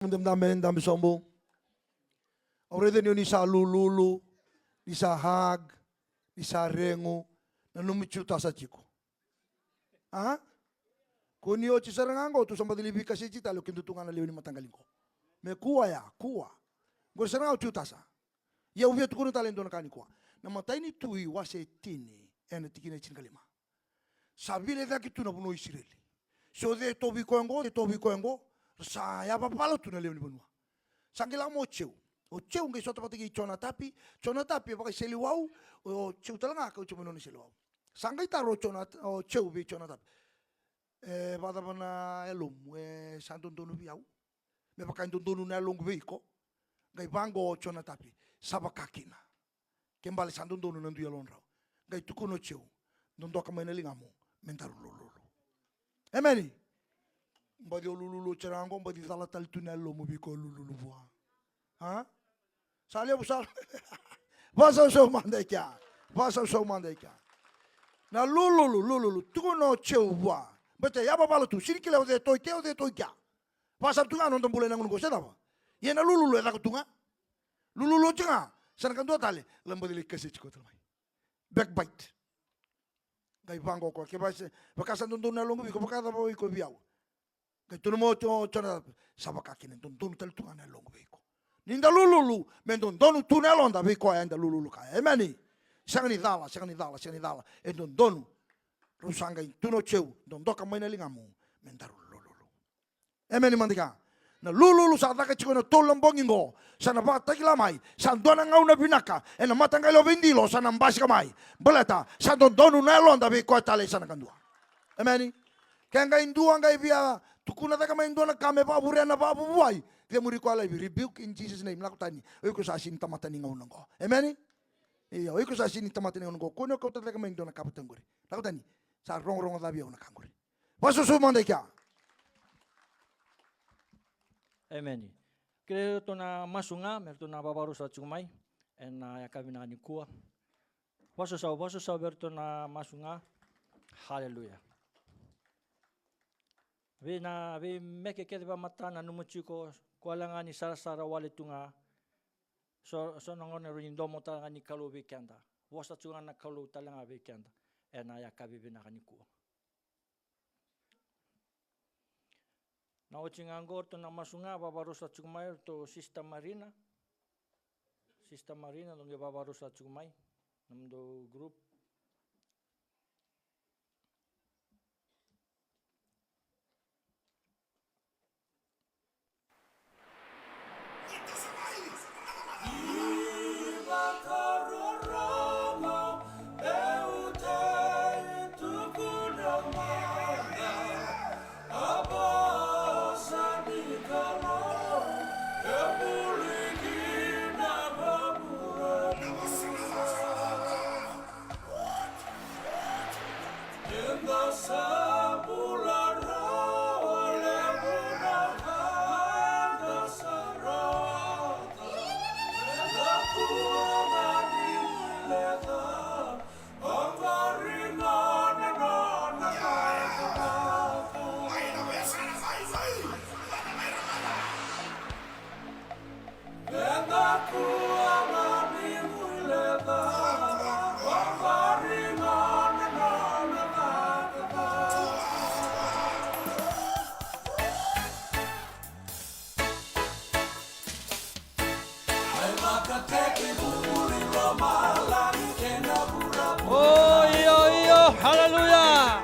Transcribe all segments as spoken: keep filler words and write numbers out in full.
Dabe, dabe, dabe sobu. Au raica ni o ni sa lululu, ni sa hug, ni sa regu, na nomu ciu tasa tiko. A? Ko ni oti sara ga qo, tou sa baci lai veikaseti tale, o kemudou tu ga na lewe ni mataqali qo. Me kua ya, kua. Qori sara ga o ciu tasa. Ia au via tukuna tale e dua na ka nikua. Na imatai ni Tui wase tini, ena tikina e tinikalima. Sa veilecayaki tu na vanua o Isireli. Se o cei e tovi koya qo, o cei e tovi koya qo, ra sa yavavala tu na lewe ni vanua. Sa qai lako mai o Jeu. O Jeu qai sota vata kei Jonatapi, Jonatapi e vakaiseleiwau, o Jeu tale ga kauti mai nona iseleiwau. Sa qai taro o Jona-, o Jeu vei Jonatapi. E vakacava na yalomu, e sa dodonu vei au? Me vaka e dodonu na yaloqu vei iko. Qai vaqo o Jonatapi, sa vaka kina. Ke bale sa dodonu na dui yalodrau. Qai tukuna o Jeu, dodoka mai na ligamu, me daru lululu. Emeni. Baci o lululu oti sara ga qo, baci cala tale tu na yalomu vei koya o lululu vua. A? Sa levu sa. Vasausau mada i kea. Vasausau mada i kea. Na lululu, lululu. Tukuna o Jeu vua. Baleta e yavavala tu, sega ni kila o cei e tu i ke, o cei e tu i kea. Vakasama tu ga na noda bula ena gauna qo, se cava? Ia na lululu e caka tu ga. Lululu oti ga, sa na kadua tale, lai baci lai kaseti koya tale mai. Backbite. Qai vaqo o koya, kevaka sa, vaka sa dodonu na yaloqu vei iko, vakacava o iko vei au? Qai tukuna mai o Jo-, Jonatapi, sa vaka kina, e dodonu tale tu ga na yaloqu vei iko. Ni da lululu, me dodonu tu na yaloda vei koya eda lululu kaya. Emeni. Sega ni cala, sega ni cala, sega ni cala. E dodonu. Rau sa qai tukuna o Jeu, dodoka mai na ligamu, me daru lululu. Emeni mada i kea. Na lululu sa caka tiko ena tolu na bogi qo, sa na vakatakila mai, sa dua na gauna vinaka ena mataqali o Vaidilo sa na basika mai. Baleta sa dodonu na yaloda vei koya tale sa na kadua. Emeni. Ke qai dua qai via tukuna cake mai e dua na ka me vakavurea na vakavuvuai, cemuri koya laivi, rebuke in Jesus' name, lako tani. O iko sa sega ni tamata ni gauna qo. Emeni. Io, o iko sa sega ni tamata ni gauna qo. Kua ni o kauta cake mai e dua na ka vata qori. Lako tani. Sa rogorogo ca vei au na ka qori. Vasausau mada i kea. Emeni. Kerei ratou na masu ga, me ratou na vavarusa tiko mai ena yakavi nikua. Vasausau, vasausau vei ratou na masu ga. Haleluya. Vei na, veimeke kece vakamatata, nanuma tiko, koya ga ni sarasara wale tu ga. So, so na gauna e rawa ni domo tale ga ni Kalou vei keda. Vosa tiko ga na Kalou tale ga vei keda ena yakavi vinaka nikua. Na oti ga qo ratou na masu ga, vavarusa tiko mai ratou Sister Marina. Sister Marina, dou qai vavarusa tiko mai nomudou group. Oh, io, io, haleluya.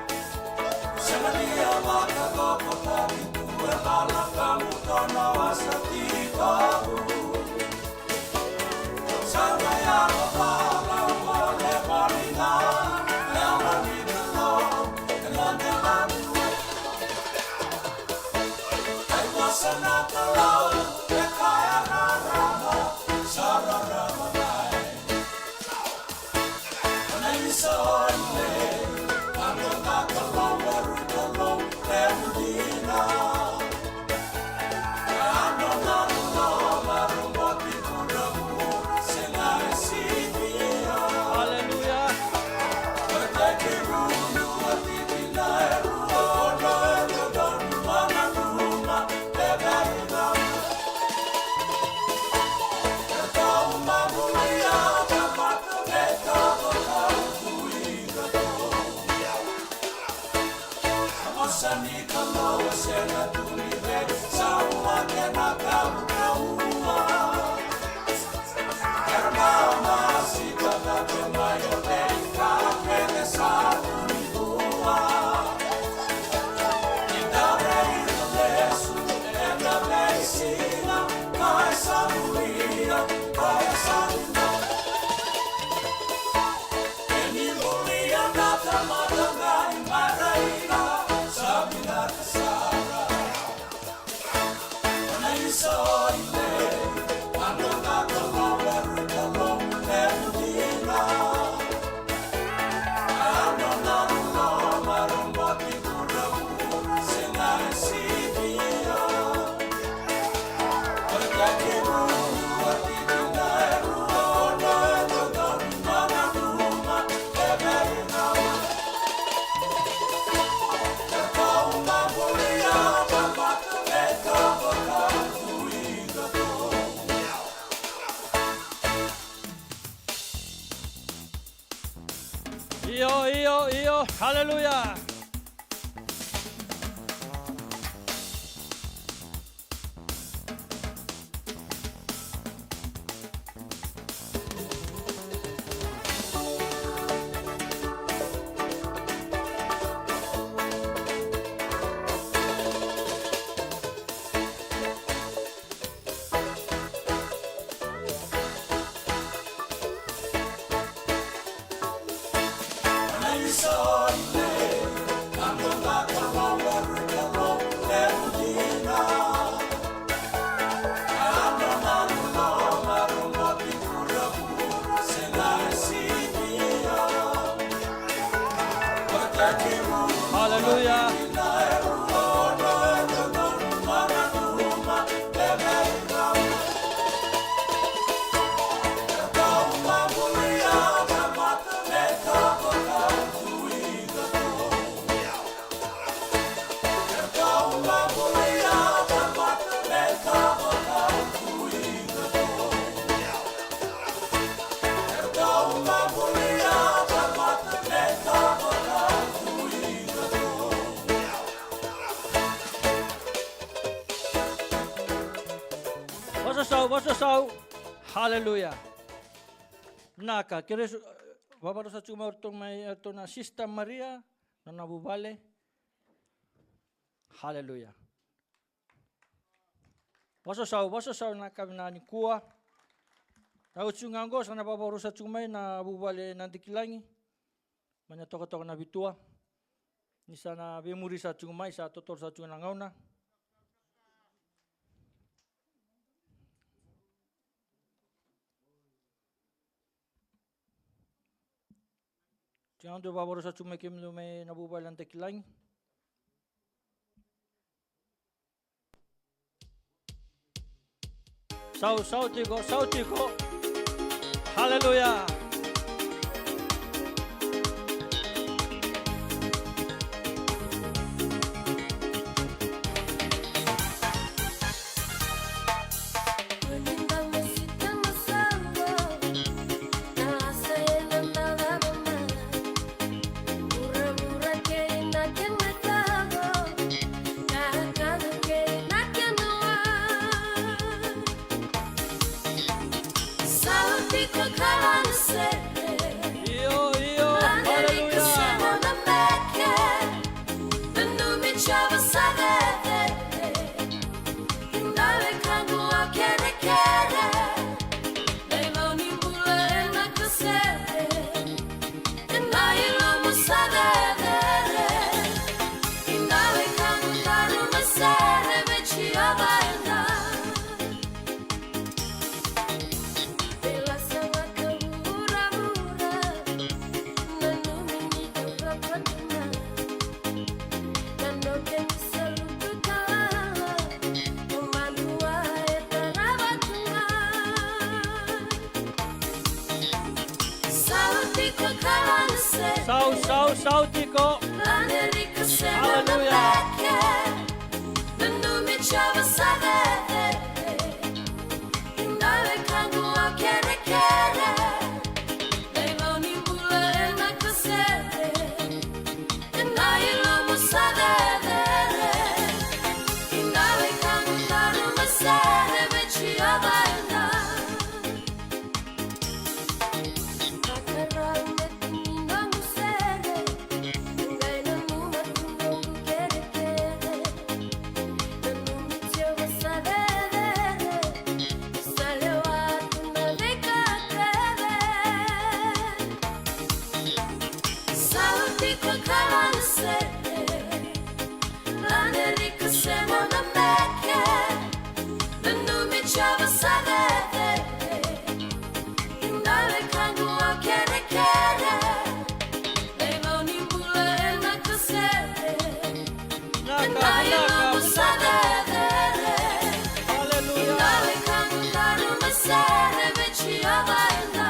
Io, io, io. Haleluya. Haleluya. Vasosau, vasosau. Haleluya. Naka, kerea, vavarau sa tu mai o ratou, mai o ratou na Sister Maria, nona vuvale. Haleluya. Vasosau, vasosau na ka vinaka nikua. Na oti ga oqo sa na vavarusa tiko mai na vuvale na Dakilagi. Mai na tokatoka na vitua. Ni sa na veimuri sa tiko mai, sa totolo sa tiko na gauna. Tiko ga dou vavarusa tiko mai kemudou mai na vuvale na Dakilagi. Sau, sau tiko, sau tiko. Haleluya. Io, io, haleluya. Sau, sau, sau tiko. Haleluya. Java sa cecere, i na wekaqu au kerekere. Levu ni bula ena kasere, na i na ka, na ka, ilumu sa cecere. Haleluya. I na wekaqu daru na sere vei Jiova ena.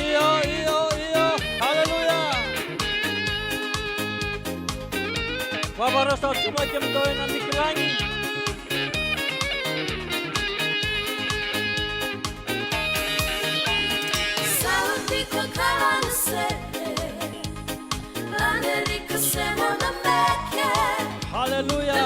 Io, io, io. Haleluya. Vakarau sa tu mai kemudou ena dikilagi. Sa oti ko kala na sere. Haleluya.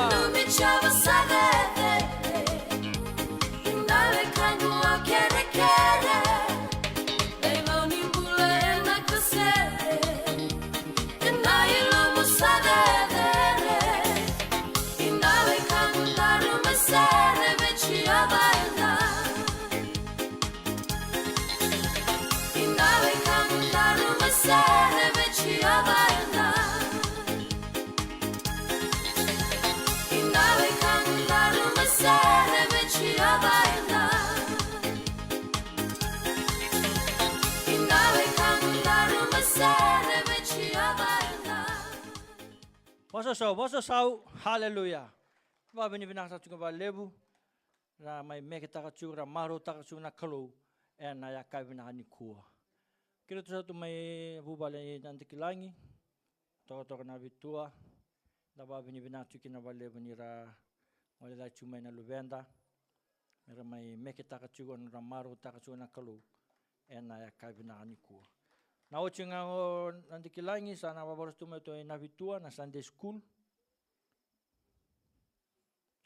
Vososau, vososau, haleluya. Vakavinavinaka saka tiko vakalevu. Ra mai meketaka tiko, ra marautaka tiko na Kalou ena yakavi vinaka nikua. Keitou sa tu mai vuvale na dikilagi, tokatoka na vitua, da vakavinavinaka tiko kina vakalevu ni ra gole cake tiko mai na luveda, me ra mai meketaka tiko, ra marautaka tiko na Kalou ena yakavi vinaka nikua. Na oti ga o na dikilagi, sa na vakarau tu mai tu na vitua, na Sunday school.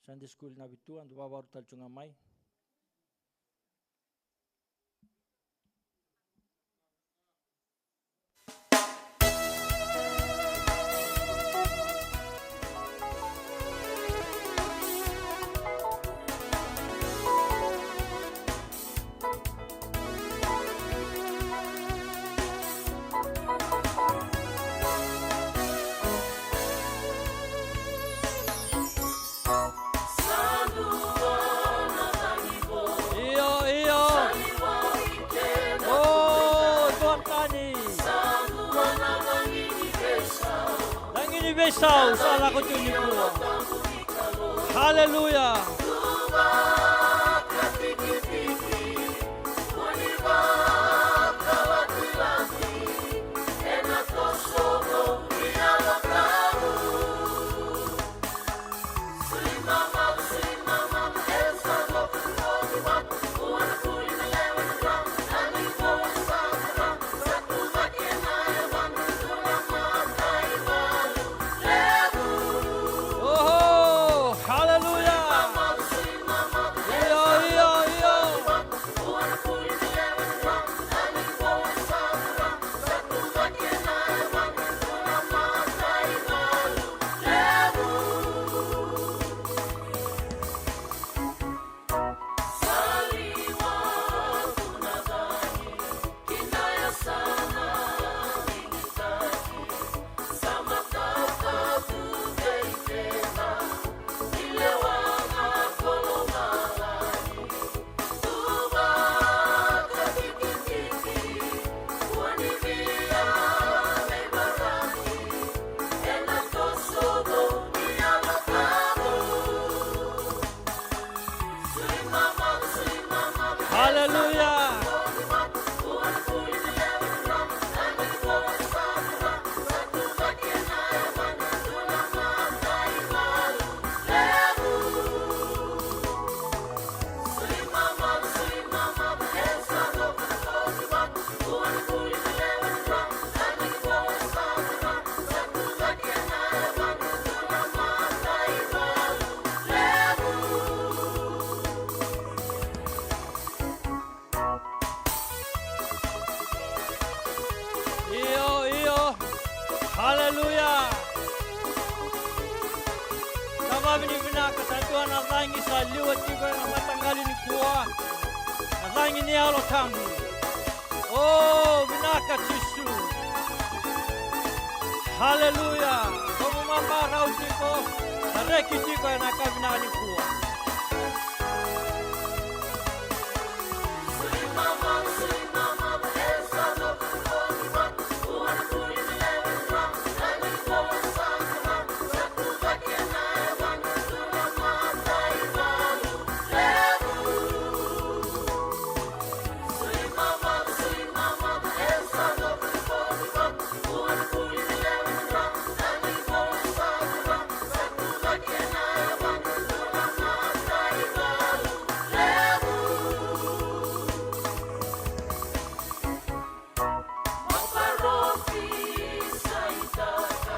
Sunday school na vitua, da vakarau tale tu ga mai. Io, io. O, dua tani. Cagi ni veisau sa lako tu nikua. Haleluya. Oho, haleluya. Io, io, io. Haleluya. Io, io. Haleluya. Na vakavinavinaka sa dua na cagi sa liwa tiko ena mataqali nikua. Na cagi ni Yalo Tabu. O, vinaka Jisu. Haleluya. Nomu Marau tiko, na reki tiko ena yakavi vinaka nikua.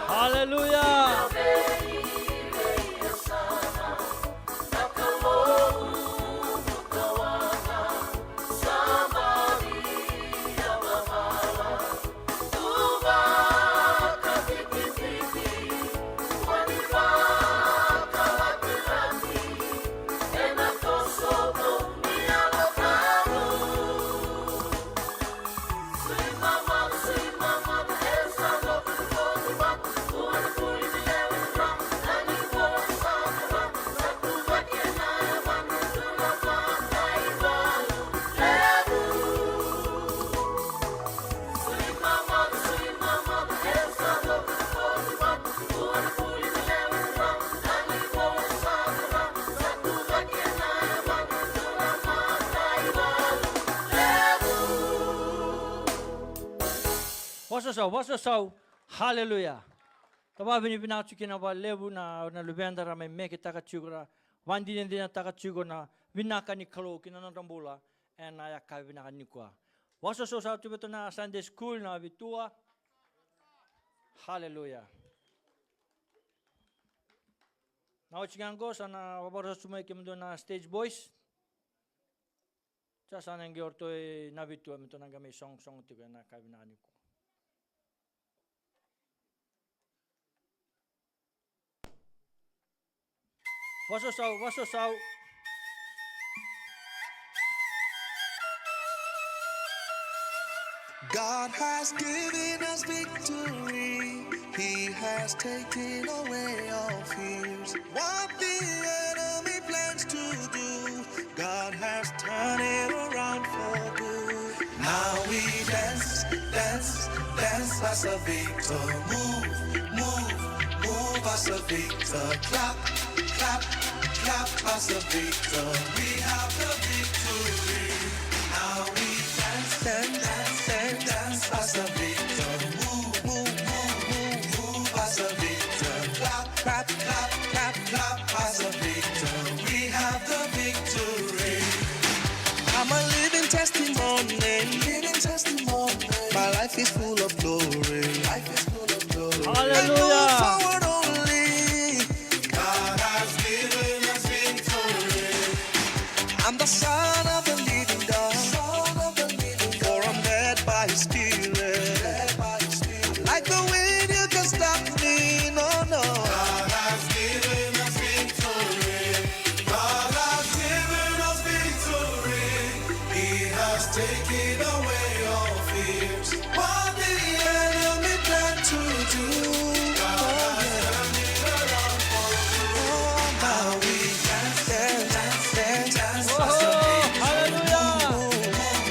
Haleluya. Vasosau, vasosau. Haleluya. Tavavini vinaka tiko kina vakalevu na, na luveda ra mai meketaka tiko ra, vadinadinataka tiko na vinaka ni Kalou kina nodra bula ena yakavi vinaka nikua. Vasosau sa tu vei ratou na Sunday school na vitua. Haleluya. Na oti ga qo sa na vakarau tu mai kemudou na stage boys. Sa sa na qai o ratou e na vitua me ratou na qai mai sogosogo tiko ena yakavi vinaka nikua. Vasosau, vasosau. God has given us victory. He has taken away all fears. What the enemy plans to do, God has turned it around for good. Now we dance, dance, dance as a victor. Move, move, move as a victor. Clap, clap, clap as a victor. We have the victory. Now we dance, dance, dance, dance as a victor. Move, move, move, move, move as a victor. Clap, clap, clap, clap, clap as a victor. We have the victory. I'm a living testimony. Living testimony. My life is full of glory. Life is full of glory. Hallelujah. I move forward only. God has given us victory. I'm the son of the living God. Son of the living God. For I'm led by His Spirit. Led by His Spirit. Like the wind, you can stop me. No, no. God has given us victory. God has given us victory. He has taken away all fears. What the enemy planned to do, God has turned it around for good. Now we dance, dance, dance, dance as a victor. Hallelujah. Move, move,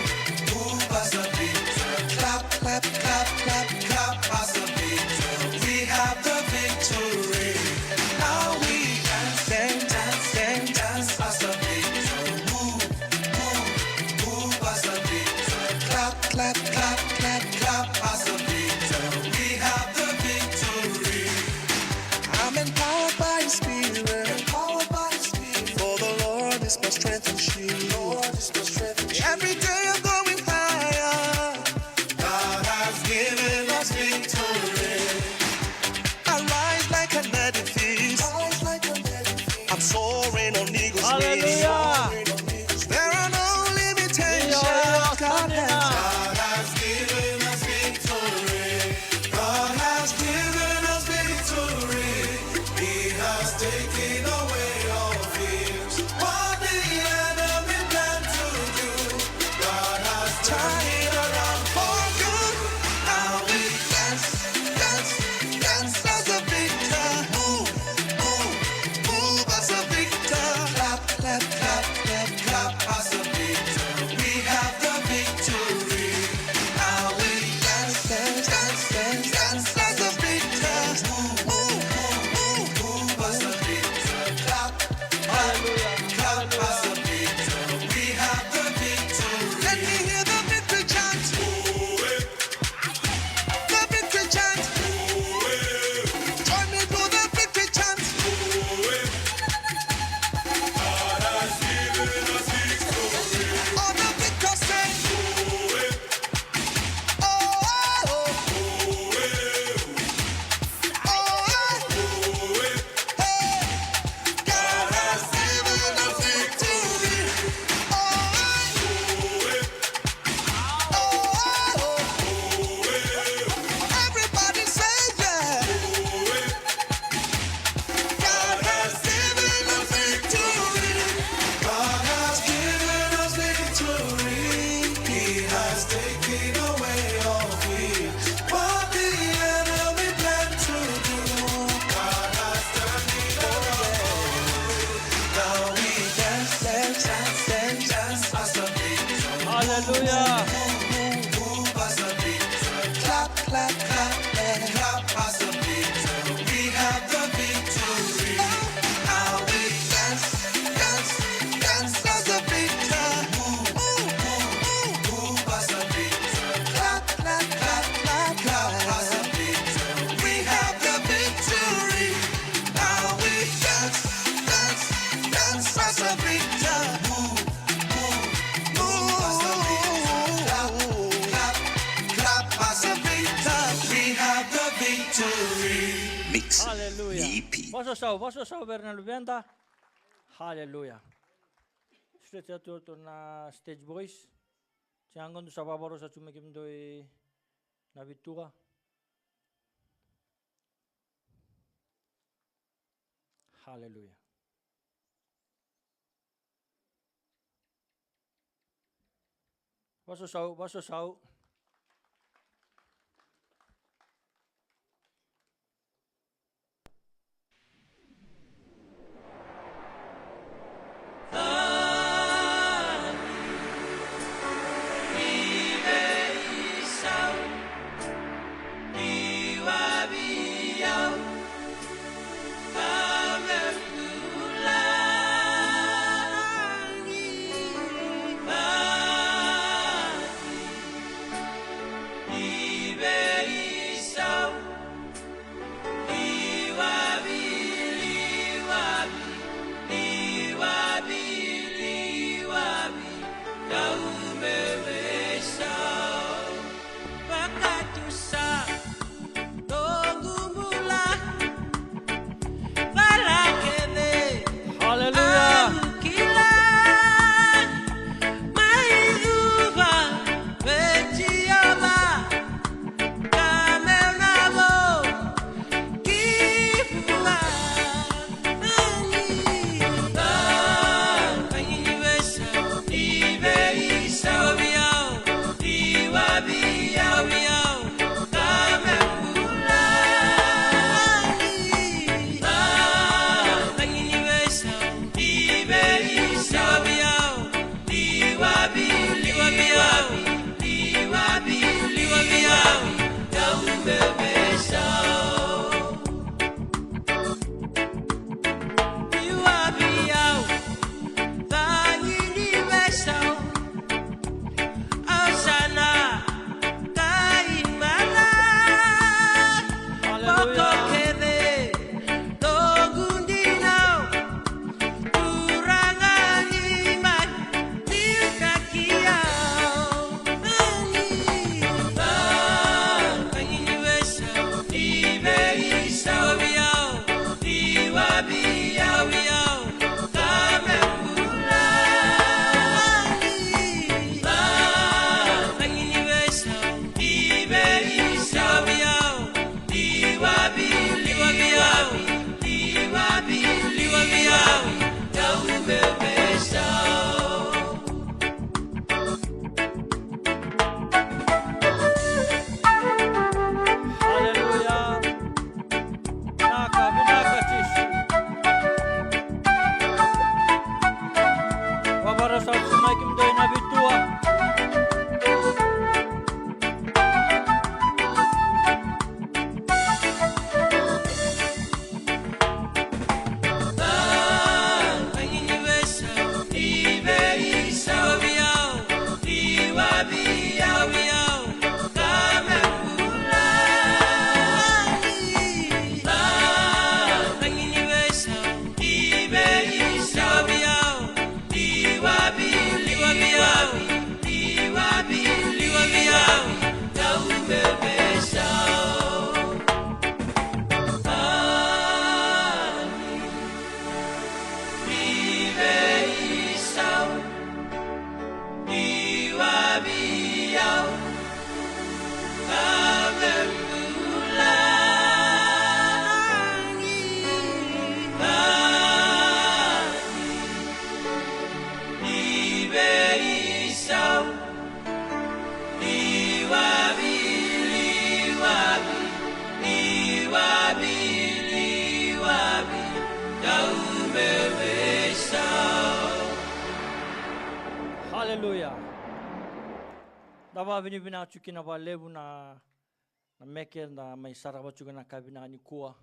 move as a victor. Clap, clap, clap, clap, clap as a victor. We have the victory. Now we dance, dance, dance, dance, dance as a victor. Move, move, move as a victor. Clap, clap, clap, clap, clap as a victor. We have the victory. I'm empowered by His Spirit. Empowered by His Spirit. For the Lord is my strength and shield. Lord is my strength and shield. Every day I'm going higher. God has given us victory. I rise like an edifice. Rise like an edifice. I'm soaring on eagle's wings. Hallelujah. There are no limitations. God has, God has given us victory. God has given us victory. He has taken away all fears. What the enemy planned to do, God has turned it around for good. Now we dance, dance, dance as a victor. Clap, clap, clap, clap, passa Vita. We have the victory. Now we dance, dance, dance, passa Vita. Move, move, move, move, passa Vita. Clap, clap, clap, clap, clap, passa Vita. We have the victory. Now we dance, dance, dance, passa Vita. Move, move, move, passa Vita. Clap, clap, clap, passa Vita. We have the victory. Mix. Hallelujah. E P. Vososau, vososau vei ira na luveda. Hallelujah. Straight out tu na stage boys. Sa qo dou sa vavarosa tu mai kemudou i na vitua. Hallelujah. Vososau, vososau. Hallelujah. Hallelujah. Vinaka, vinaka Jisu. Vavarosa tu mai kemudou ena vitua. Hallelujah. Da vakavinavinaka tiko kina vakalevu na, na meke da mai sarava tiko na ka vinaka nikua.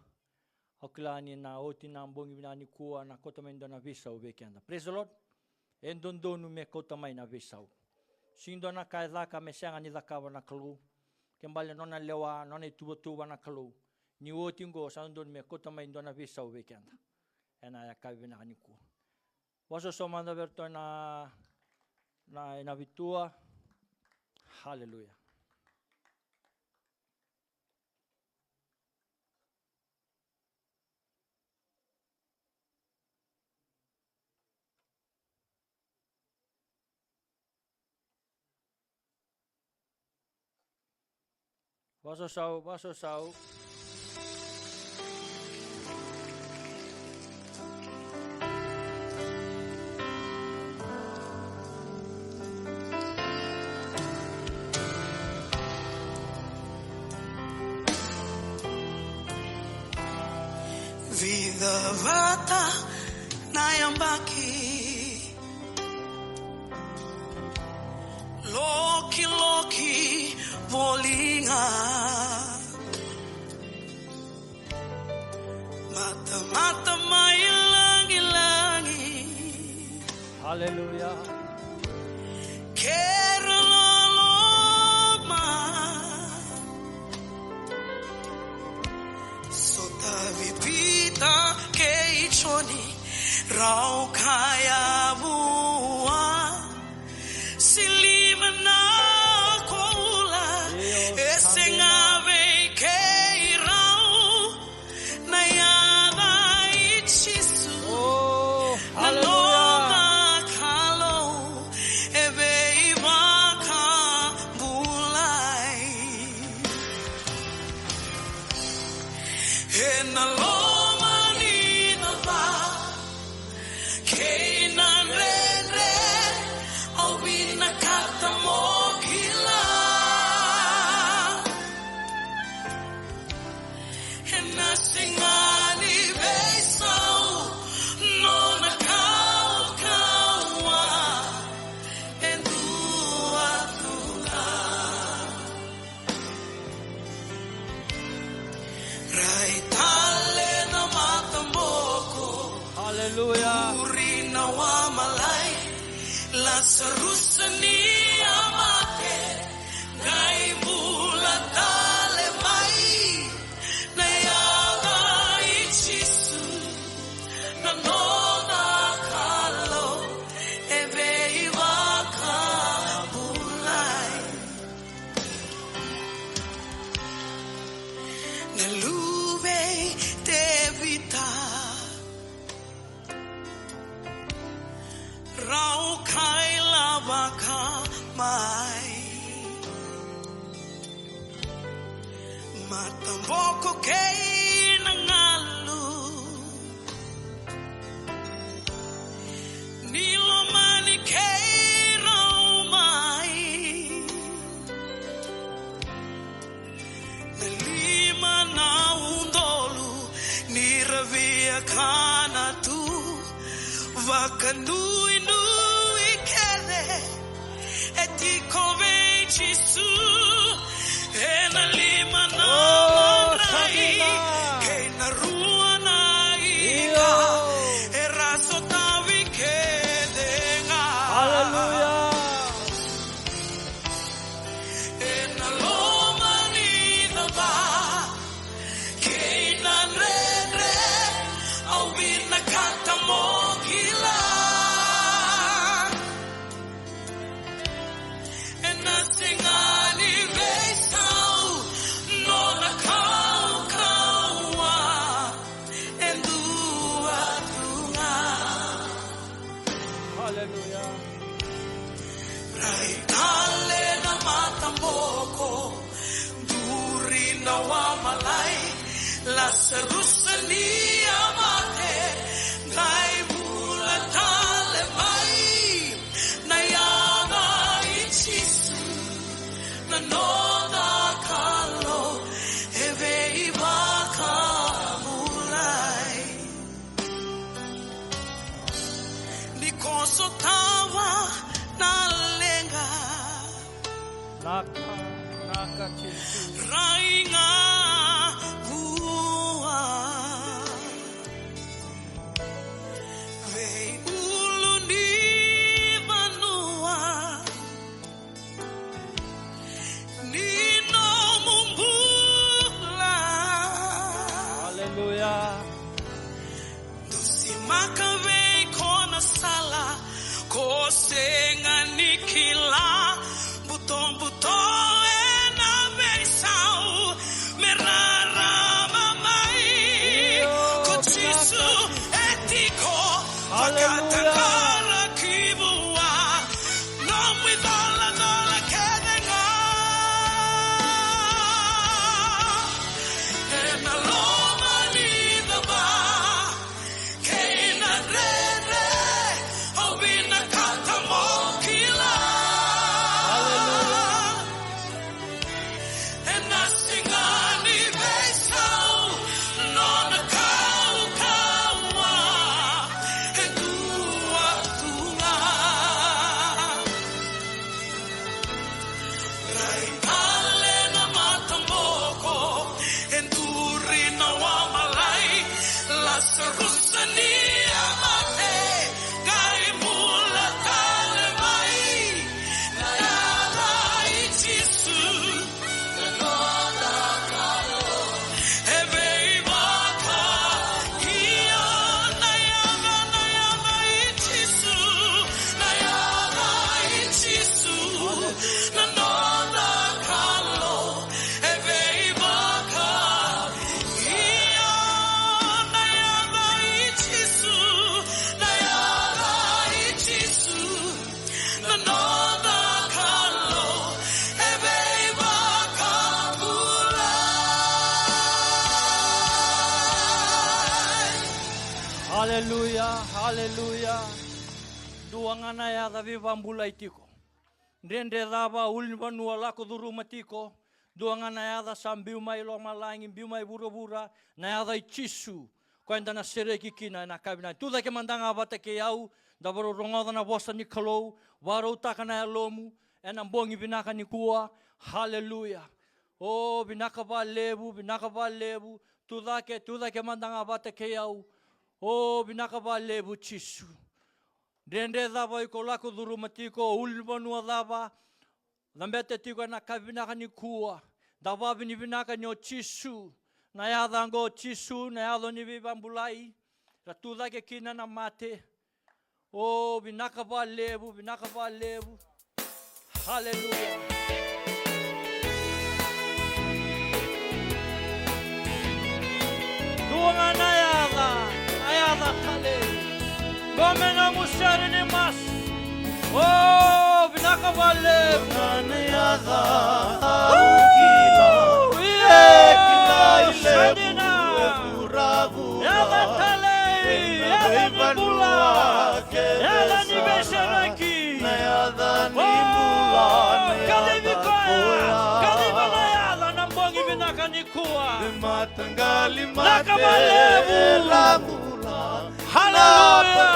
Au kila ni na oti na bogi vinaka nikua na kauta mai dua na veisau vei keda. Praise the Lord. E dodonu me kauta mai na veisau. Sega ni dua na ka e caka me sega ni cakava na Kalou. Ke bale nona lewa, nona ituvatuva na Kalou. Ni oti qo sa dodonu me kauta mai dua na veisau vei keda. Ena yakavi vinaka nikua. Vakasausau mada vei iratou na, na, na vitua. Haleluya. Vakasausau, vakasausau. Vica vata na yabaki, lokiloki voli ga, matamata mai lagilagi. Haleluya. Kei ra loloma. Sotavi Pita kei Joni, rau kaya vua, se lima na koula e sega vei keirau. Na yaca i Jisu, oh, na haleluya, noda Kalou e veivakabulai. Ena loma ni cava kei na dredre, au vinakata mo kila. Ena sega ni veisau nona kaukaua e dua tu ga. Rai tale na mataboko. Haleluya. Muri na wamalai, Lasarusa ni a mate, qai bula tale mai. Na yaca i Jisu, na noda Kalou e veivakabulai. Na luve i Tevita, rau kailavaka mai. Mataboko kei na galu, ni lomani keirau mai. Na lima na udolu ni ra via kana tu, vakanuinui kece e tiko vei Jisu. Ena lima na, oh, madrai, Savina, kei na rua na ika, io, era sotavi kece ga. Haleluya. Ena loma ni cava kei na dredre, au vinakata mo kila. Ena sega ni Dusimaka vei iko na sala ko sega ni kila. Butobuto ena veisau me rarama mai. Ko Jisu e tiko vakataqara ki vua. Nomu icolacola kece ga ena loma ni cava kei na rere, au vinakata mo kila. Ena siga ni veisau, nona kaukauwa e dua tu ga. Rai tale na mataboko, e duri na wamalai. Lasarusa ni a mate, qai bula tale mai. Na yaca i Jisu, na noda Kalou e veivakaio. Na yaca, na yaca i Jisu, na yaca i Jisu, na noda Kalou e veivakaio. Na yaca i Jisu, na yaca i Jisu, na noda Kalou e veivakabulai. Aleluya, aleluya. Dua ga na yaca veivakabulai tiko. Dredre cava, ulunivanua lako curuma tiko. Dua ga na yaca sa biu mai lomalagi, biu mai vuravura, na yaca i Jisu. Koya eda na sereki kina ena yakavi vinaka. Tu cake mada ga vata kei au, da vakarorogoca na vosa ni Kalou, vakarautaka na yalomu ena bogi vinaka nikua. Haleluya. O, vinaka vakalevu, vinaka vakalevu. Tu cake, tu cake mada ga vata kei au. O, vinaka vakalevu Jisu. Dredre cava iko lako curuma tiko, ulunivanua cava cabeta tiko ena yakavi vinaka nikua. Da vakavinavinaka ni o Jisu, na yaca oqo o Jisu, na yaca ni veivakabulai. Ra tu cake kina na mate. O, vinaka vakalevu, vinaka vakalevu. Haleluya. Dua ga na yaca, na yaca talei. Qo me nomu sere ni masu. O, vinaka vakalevu. Dua ga na yaca au kila. Io, e kila i levu, e vuravura. Yaca talei, yaca ni bula, yaca ni veisereki. Na yaca ni bula, na yaca koya. Kaciva na yaca na bogi vinaka nikua. Vinaka vakalevu. Haleluya.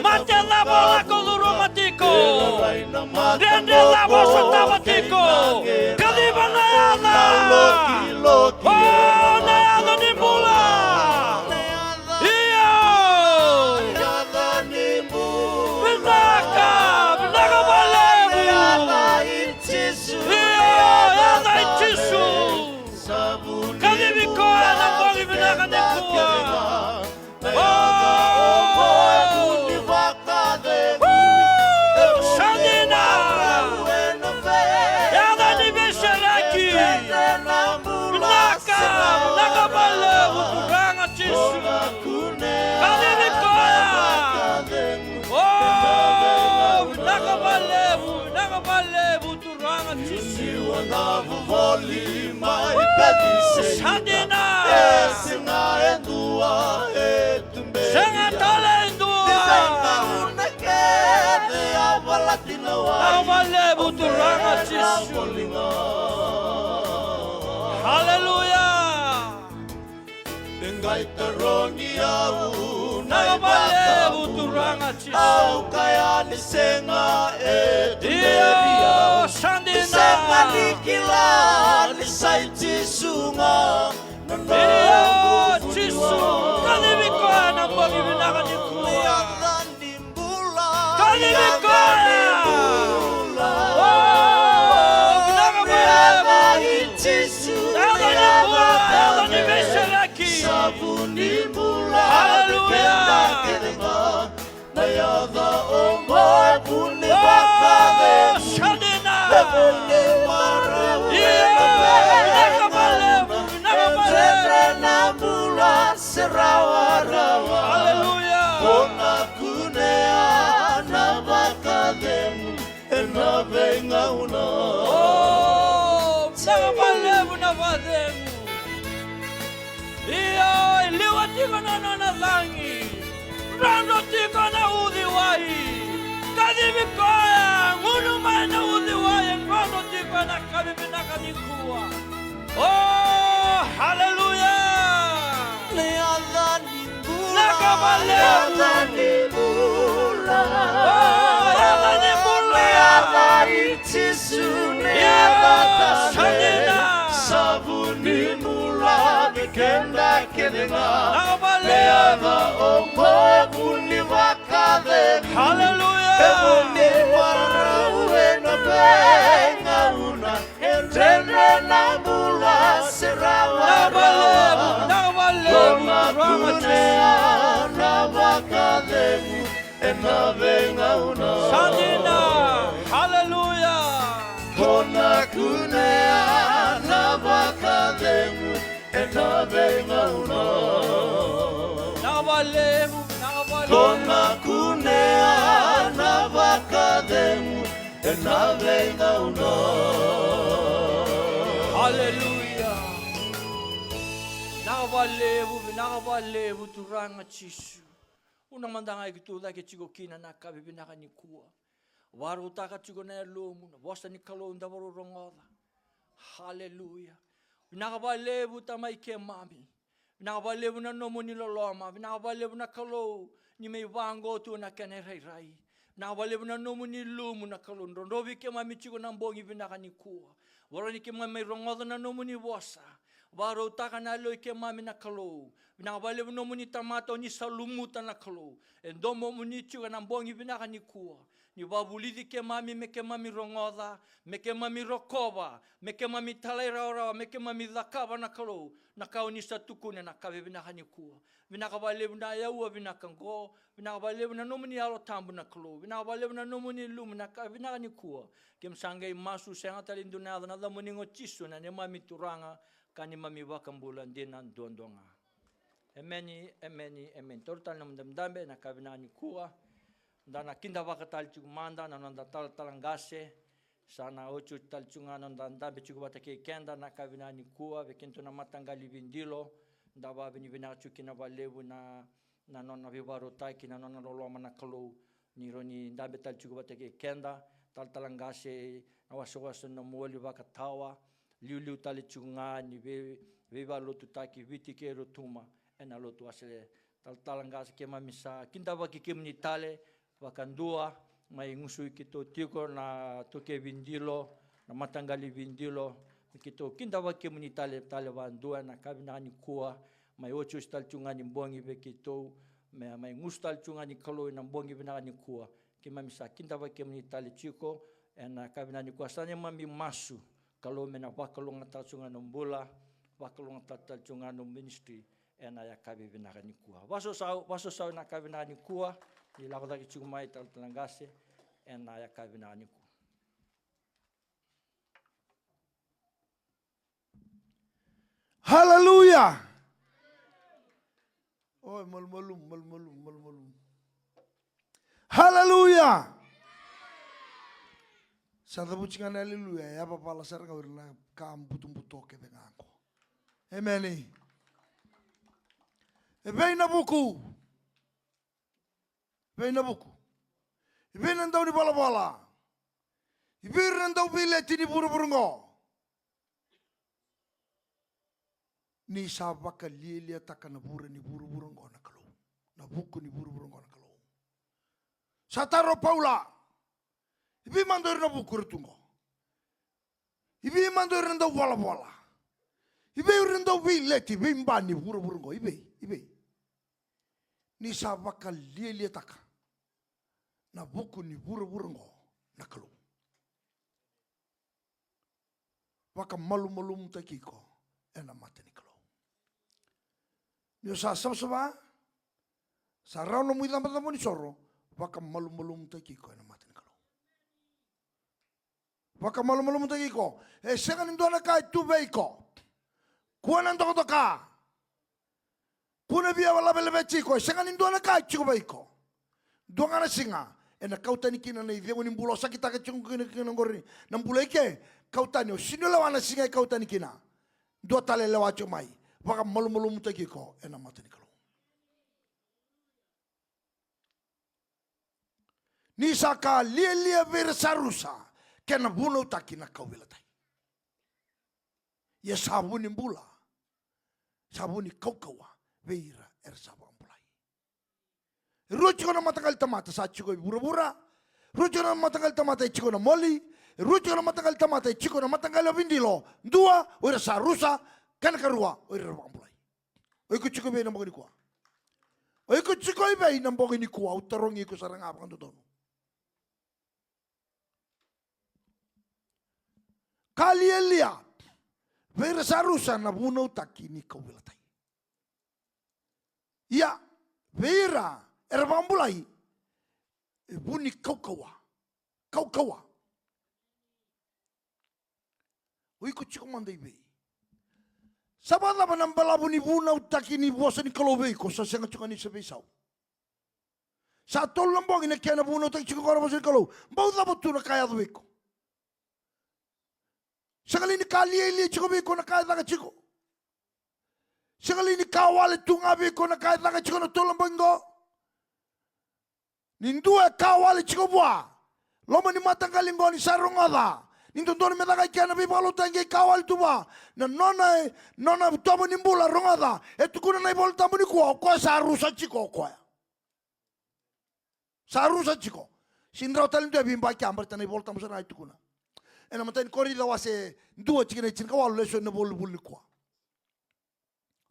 Mate cava o lako curuma tiko. Dredre cava o sotava tiko. Kaciva na yaca. O, na yaca ni bula. Io. Vinaka, vinaka vakalevu. Io, yaca i Jisu. Kacivi koya na bogi vinaka nikua. O, sa dina. Yaca ni veisereki. Vinaka, vinaka vakalevu Turaga Jisu. Kacivi koya. O, vinaka vakalevu, vinaka vakalevu Turaga Jisu. Sa dina. Sega tale e dua. Vinaka vakalevu Turaga Jisu. Haleluya. E qai tarogi au na ivakavuvuli. Au kaya ni sega e tu. Io, sa dina. Ni sega ni kila ni sa i Jisu ga. Io, Jisu. Kacivi koya na bogi vinaka nikua. Kacivi koya. O, vinaka vakalevu. Yaca ni bula, yaca ni veisereki. Vu ni bula. Hallelujah. Keda kece ga. Na yaca oqo e vu ni vakacegu. Sa dina. E vu ni marau. Io, ena veigauna. Vinaka vakalevu, vinaka vakalevu. E dredre na bula se rawarawa. Hallelujah. Ko na kunea na vakacegu ena veigauna. O, vinaka vakalevu na vakacegu. Io, e liwa tiko na nona cagi. Drodro tiko na uciwai. Kacivi koya, gunu mai na uciwai, e drodro tiko ena yakavi vinaka nikua. O, haleluya. Ni yaca ni bula. Vinaka vakalevu. Ni yaca ni bula. O, yaca ni bula. Ni yaca i Jisu, ni yaca tale. Sa dina. Sa vu ni bula vei keda kece ga. Vinaka vakalevu. Ni yaca oqo e vu ni vakacegu. Haleluya. E vu ni marau ena veigauna. E dredre na bula se rawarawa. Vinaka vakalevu, vinaka vakalevu, Turaga Jisu. Ko na kunea na vakacegu ena veigauna. Sa dina. Haleluya. Ko na kunea na vakacegu ena veigauna. Vinaka vakalevu, vinaka vakalevu. Ko na kunea na vakacegu ena veigauna. Haleluya. Vinaka vakalevu, vinaka vakalevu, Turaga Jisu. Vuna mada ga e keitou cake tiko kina na yakavi vinaka nikua. Vakarautaka tiko na yalomu, na vosa ni Kalou da vakarorogoca. Haleluya. Vinaka vakalevu Tamai keimami. Vinaka vakalevu na nomuni loloma. Vinaka vakalevu na Kalou ni mai vaqo tu na kena irairai. Vinaka vakalevu na nomuni lumu na Kalou. Drodrovi keimami tiko na bogi vinaka nikua. Vakarau ni keimami mai rogoca na nomuni vosa. Vakarautaka na yalo i keimami na Kalou. Vinaka vakalevu nomuni tamata oni sa lumuta na Kalou. E domomuni tiko na bogi vinaka nikua. Ni vakavulici keimami me keimami rogoca, me keimami rokova, me keimami talairawarawa, me keimami cakava na Kalou na ka oni sa tukuna na yakavi vinaka nikua. Vinaka vakalevu na aua vinaka oqo. Vinaka vakalevu na nomuni Yalo Tabu na Kalou. Vinaka vakalevu na nomuni lumu na yakavi vinaka nikua. Keimami sa qai masu, sega tale ni dua na yaca, na yacamuni ga o Jisu na neimami Turaga ka neimami iVakabula dina duadua ga. Emeni, emeni, emeni. Taura tale na nomu dabedabe na yakavi vinaka nikua. Da na kidavaka tale tiko mada na noda talatala qase. Sa na otioti tale tiko ga na noda dabe tiko vata kei keda na yakavi vinaka nikua, vei kedatou na mataqali Vidilo. Da vakavinavinaka tiko kina vakalevu na, na nona veivakarautaki, na nona loloma na Kalou. Ni rawa ni dabe tale tiko vata kei keda, talatala qase, na wasewase na nomu oli vakatawa, liuliu tale tiko ga ni vei, veivakalotutaki Viti kei Rotuma ena lotu Wesele. Talatala qase, keimami sa kidavaki kemuni tale vakadua, mai gusui keitou tiko na iTaukei Vidilo, na mataqali Vidilo, me keitou kidavaki kemuni tale, tale vakadua ena yakavi vinaka nikua, mai otioti tale tiko ga ni bogi vei keitou, me mai gusu tale tiko ga ni Kalou ena bogi vinaka nikua. Keimami sa kidavaki kemuni tale tiko ena yakavi vinaka nikua. Sa neimami masu, Kalou me na vakalougatataka tiko ga na nomu bula, vakalougatataka tale tiko ga na nomu ministry ena yakavi vinaka nikua. Vakasausau, vakasausau ena yakavi vinaka nikua, ni lako cake tiko mai talatala qase ena yakavi vinaka nikua. Haleluya. Oi, malumalumu, malumalumu, malumalumu. Haleluya. Sa cavuti ga na haleluya, e yavavala sara ga o ira na ka butobuto kece ga qo. Emeni. E vei na vuku? Vei na vuku? I vei na dau ni valavala? I vei ira na dau veileti ni vuravura qo? Ni sa vakalialiataka na vura ni vuravura qo na Kalou. Na vuku ni vuravura qo na Kalou. Sa taro o Paula. I vei mada o ira na vuku era tu qo? I vei mada o ira na dau valavala? I vei o ira na dau veileti, veiba ni vuravura qo? I vei, i vei? Ni sa vakalialiataka na vuku ni vuravura qo na Kalou. Vakamalumalumutaki iko ena mata ni Kalou. Ni o sa savasava, sa rawa nomu icabocabo ni soro, vakamalumalumutaki iko ena mata ni Kalou. Vakamalumalumutaki iko. E sega ni dua na ka e tu vei iko. Kua na dokadoka. Kua na via lavelave tiko. E sega ni dua na ka e tiko vei iko. Dua ga na siga ena kau tani kina na icegu ni bula o sa kitaka tiko kina, kina qori na bula i ke. Kau tani, o sega ni lewa na siga e kau tani kina. Dua tale e lewa tiko mai. Vakamalumalumutaki iko ena mata ni Kalou. Ni sa ka lialia vei ira sa rusa, kena vunautaki na kauveilatai. Ia sa vu ni bula, sa vu ni kaukauwa vei ira era sa vakabulai. E rua tiko na mataqali tamata sa tiko e vuravura, rua tiko na mataqali tamata e tiko na moli, e rua tiko na mataqali tamata e tiko na mataqali o vidilo, dua o ira sa rusa, kena karua o ira era vakabulai. O iko tiko i vei na bogi nikua? O iko tiko i vei na bogi nikua? Au tarogi iko sara ga vakadodonu. Ka lialia vei ira sa rusa na vunautaki ni kauveilatai. Ia, vei ira era vakabulai, e vu ni kaukauwa. Kaukauwa. O iko tiko mada i vei? Sa vakacava na balavu ni vunautaki ni vosa ni Kalou vei iko? Sa sega tiko ni sa veisau. Sa tolu na bogi na kena vunautaki tiko qo na vosa ni Kalou. Bau cava tu na ka e yaco vei iko? Sega li ni ka lialia tiko vei iko na ka e caka tiko? Sega li ni ka wale tu ga vei iko na ka e caka tiko na tolu na bogi qo? Ni dua e ka wale tiko vua. Loma ni mataqali qo ni sa rogoca ni dodonu me caka i kea na veivakalotutaki, e ka wale tu vua. Na nona, nona tovo ni bula, rogoca. E tukuna na iVola Tabu nikua, o koya sa rusa tiko o koya. Sa rusa tiko. Sega ni rawa tale ni dua e veibaki, a, baleta na iVola Tabu sara ga e tukuna. Ena matai ni Korinica wase dua, tikina e tinikawalu, lesoni na vuli nikua.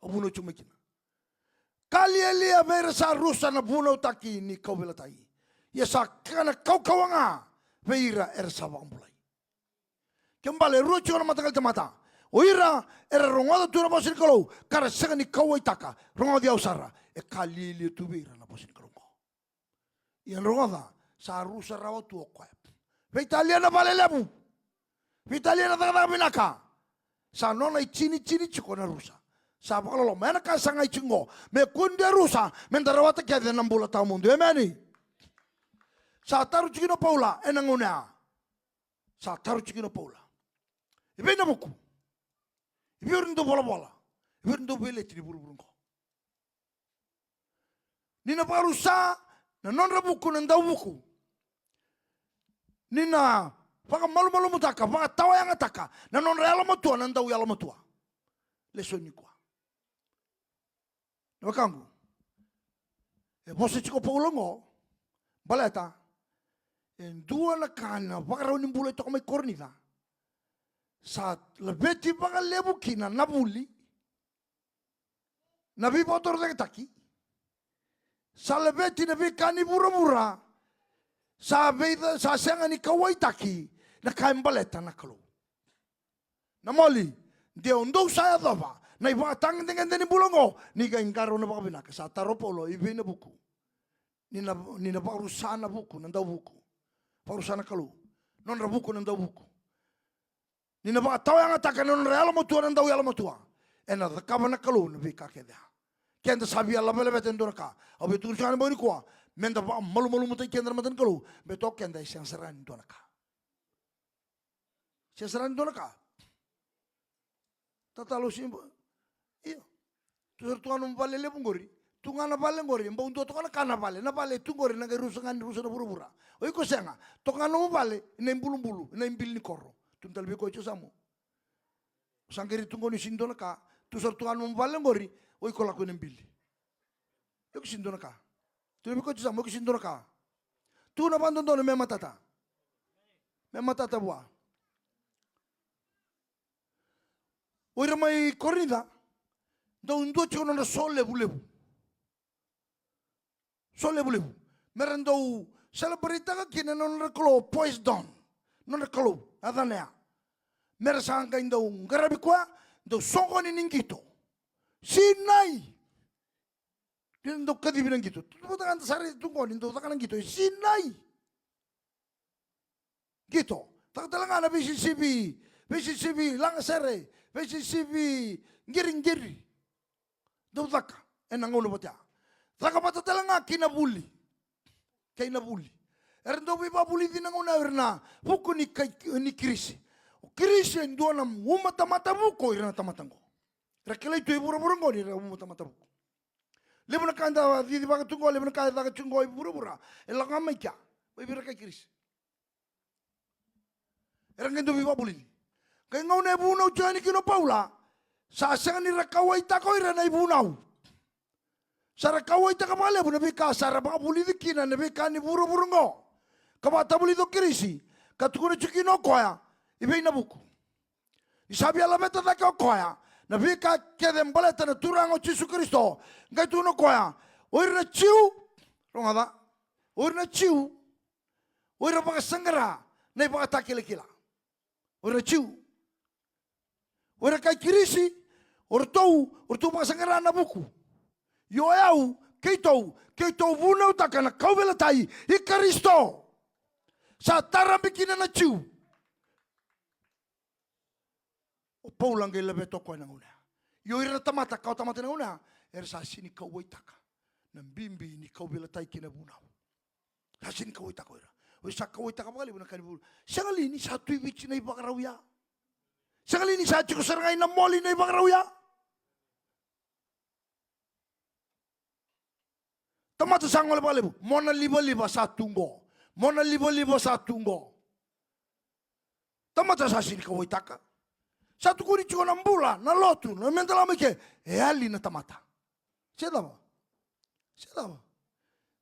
Au vunau tiko mai kina. Ka lialia vei ira sa rusa na vunautaki ni kauveilatai. Ia sa kena kaukauwa ga vei ira era sa vakabulai. Kena ibalebale e rua tiko na mataqali tamata. O ira era rogoca tu na vosa ni Kalou, ka ra sega ni kauwaitaka. Rogoci au sara, e ka lialia tu vei ira na vosa ni Kalou qo. Ia rogoca, sa rusa rawa tu o koya. Veitalia na vale levu. Veitalia na cakacaka vinaka. Sa nona itinitini tiko na rusa. Sa vakaloloma. Ena ka sa qai tiko qo, me kua ni dua e rusa, meda rawata kece na bula tawamudu. Emeni. Sa taro tiko kina o Paula ena gauna ya. Sa taro tiko kina o Paula. I vei na vuku? I vei ira na dauvolavola? I vei ira na dauveileti ni vuravura qo? Ni na vakarusa na nodra vuku na dauvuku. Ni na vakamalumalumutaka, vakatawayagataka na nodra yalomatua na dauyalomatua. Lesoni nikua. Na wekaqu, e vosa tiko o Paula qo, baleta e dua na ka na vakarau ni bula e toka mai Korinica. Sa laveti vakalevu kina na vuli, na veivakatorocaketaki, sa laveti na veika ni vuravura, sa vei, sa sega ni kauwaitaki na ka e baleta na Kalou. Na moli, de o dou sa yacova na ivakatagedegede ni bula oqo, ni qai qarauna vakavinaka. Sa taro o Paula, i vei na vuku? Ni na, ni na vakarusa na vuku na dauvuku. Vakarusa na Kalou. Nodra vuku na dauvuku. Ni na vakatawayagataka na nodra yalomatua na dauyalomatua. Ena cakava na Kalou na veika kece. Keda sa via lavelaveta e dua na ka. Au via tukuna tiko ga na bogi nikua, meda vakamalumalumutaki keda na mata ni Kalou. Baleta o keda e sega sara ni dua na ka. Sega sara ni dua na ka. Tatalo siba. Io. Tu sara tu ga nomu vale levu qori. Tu ga na vale qori. Bau dua toka na ka na vale. Na vale tu qori na qai rusa ga ni rusa na vuravura. O iko sega. Toka ga nomu vale, na ibulubulu, na ibili ni koro. Tu tale vei koya tiko Samoa. Sa qai rai tu qo ni sega ni dua na ka. Tu sara tu ga nomu vale qori. O iko lako ina bili. Iko sega ni dua na ka. Tu na vei koya tiko Samoa, iko sega ni dua na ka. Tu na vakadodonu me matata. Me matata vua. O ira mai Korinica, dau dua tiko nodra so levulevu. So levulevu. Mera dau celebrate-taka kina na nodra kalou Poseidon. Nodra kalou, yacana ya. Mera sa qai dau qaravi koya, dau soqoni ni qito. Sinai. Ni dau kacivi na qito. Dou vata ga da sa raica tu qo ni dau caka na qito e sinai. Qito. Caka tale ga na veisisivi, veisisivi lagasere, veisisivi qiriqiri. Dau caka ena gauna vata ya. Caka vata tale ga kei na vuli. Kei na vuli. Era dau veivakavulici na gauna ya o ira na vuku ni kai, ni Kirisi. O Kirisi e dua na uma tamata vuku o ira na tamata qo. Era kilai tu e vuravura qo ni ra uma tamata vuku. Levu na ka da cicivaka tu qo, levu na ka e caka tu qo e vuravura, e lako ga mai kea. Mai vei ira kai Kirisi. Era qai dau veivakavulici. Qai gauna e vunau tiko yani kina o Paula, sa sega ni ra kauwaitaka o ira na ivunau. Sa ra kauwaitaka vakalevu na veika sa ra vakavulici kina na veika ni vuravura oqo. Ka vakatavulici o Kirisi, ka tukuna tiko kina o koya, i vei na vuku. Ni sa via laveta cake o koya na veika kece baleta na Turaga o Jisu Karisito, qai tukuna o koya, o ira na Jiu, rogoca, o ira na Jiu, o ira vakasaqara na ivakatakilakila. O ira na Jiu. O ira kai Kirisi, o ratou, o ratou vakasaqara na vuku. Io o yau, keitou, keitou vunautaka na kauveilatai i Karisito. Sa tarabe kina na Jiu. O Paula qai laveta o koya na gauna ya. Io ira na tamata, kawa tamata na gauna ya, era sa sega ni kauwaitaka na bibi ni kauveilatai kei na vunau. Sa sega ni kauwaitaka o ira. O ira sa kauwaitaka vakalevu na ka ni vunau. Sega li ni sa tu i Viti na ivakarau ya? Sega li ni sa tiko sara ga i Namoli na ivakarau ya? Tamata sa gole vakalevu, mona livaliva sa tu qo. Mona livaliva sa tu qo. Tamata sa sega ni kauwaitaka. Sa tukuni tiko na bula, na lotu, na meda lako mai ke, e yali na tamata. Se cava? Se cava?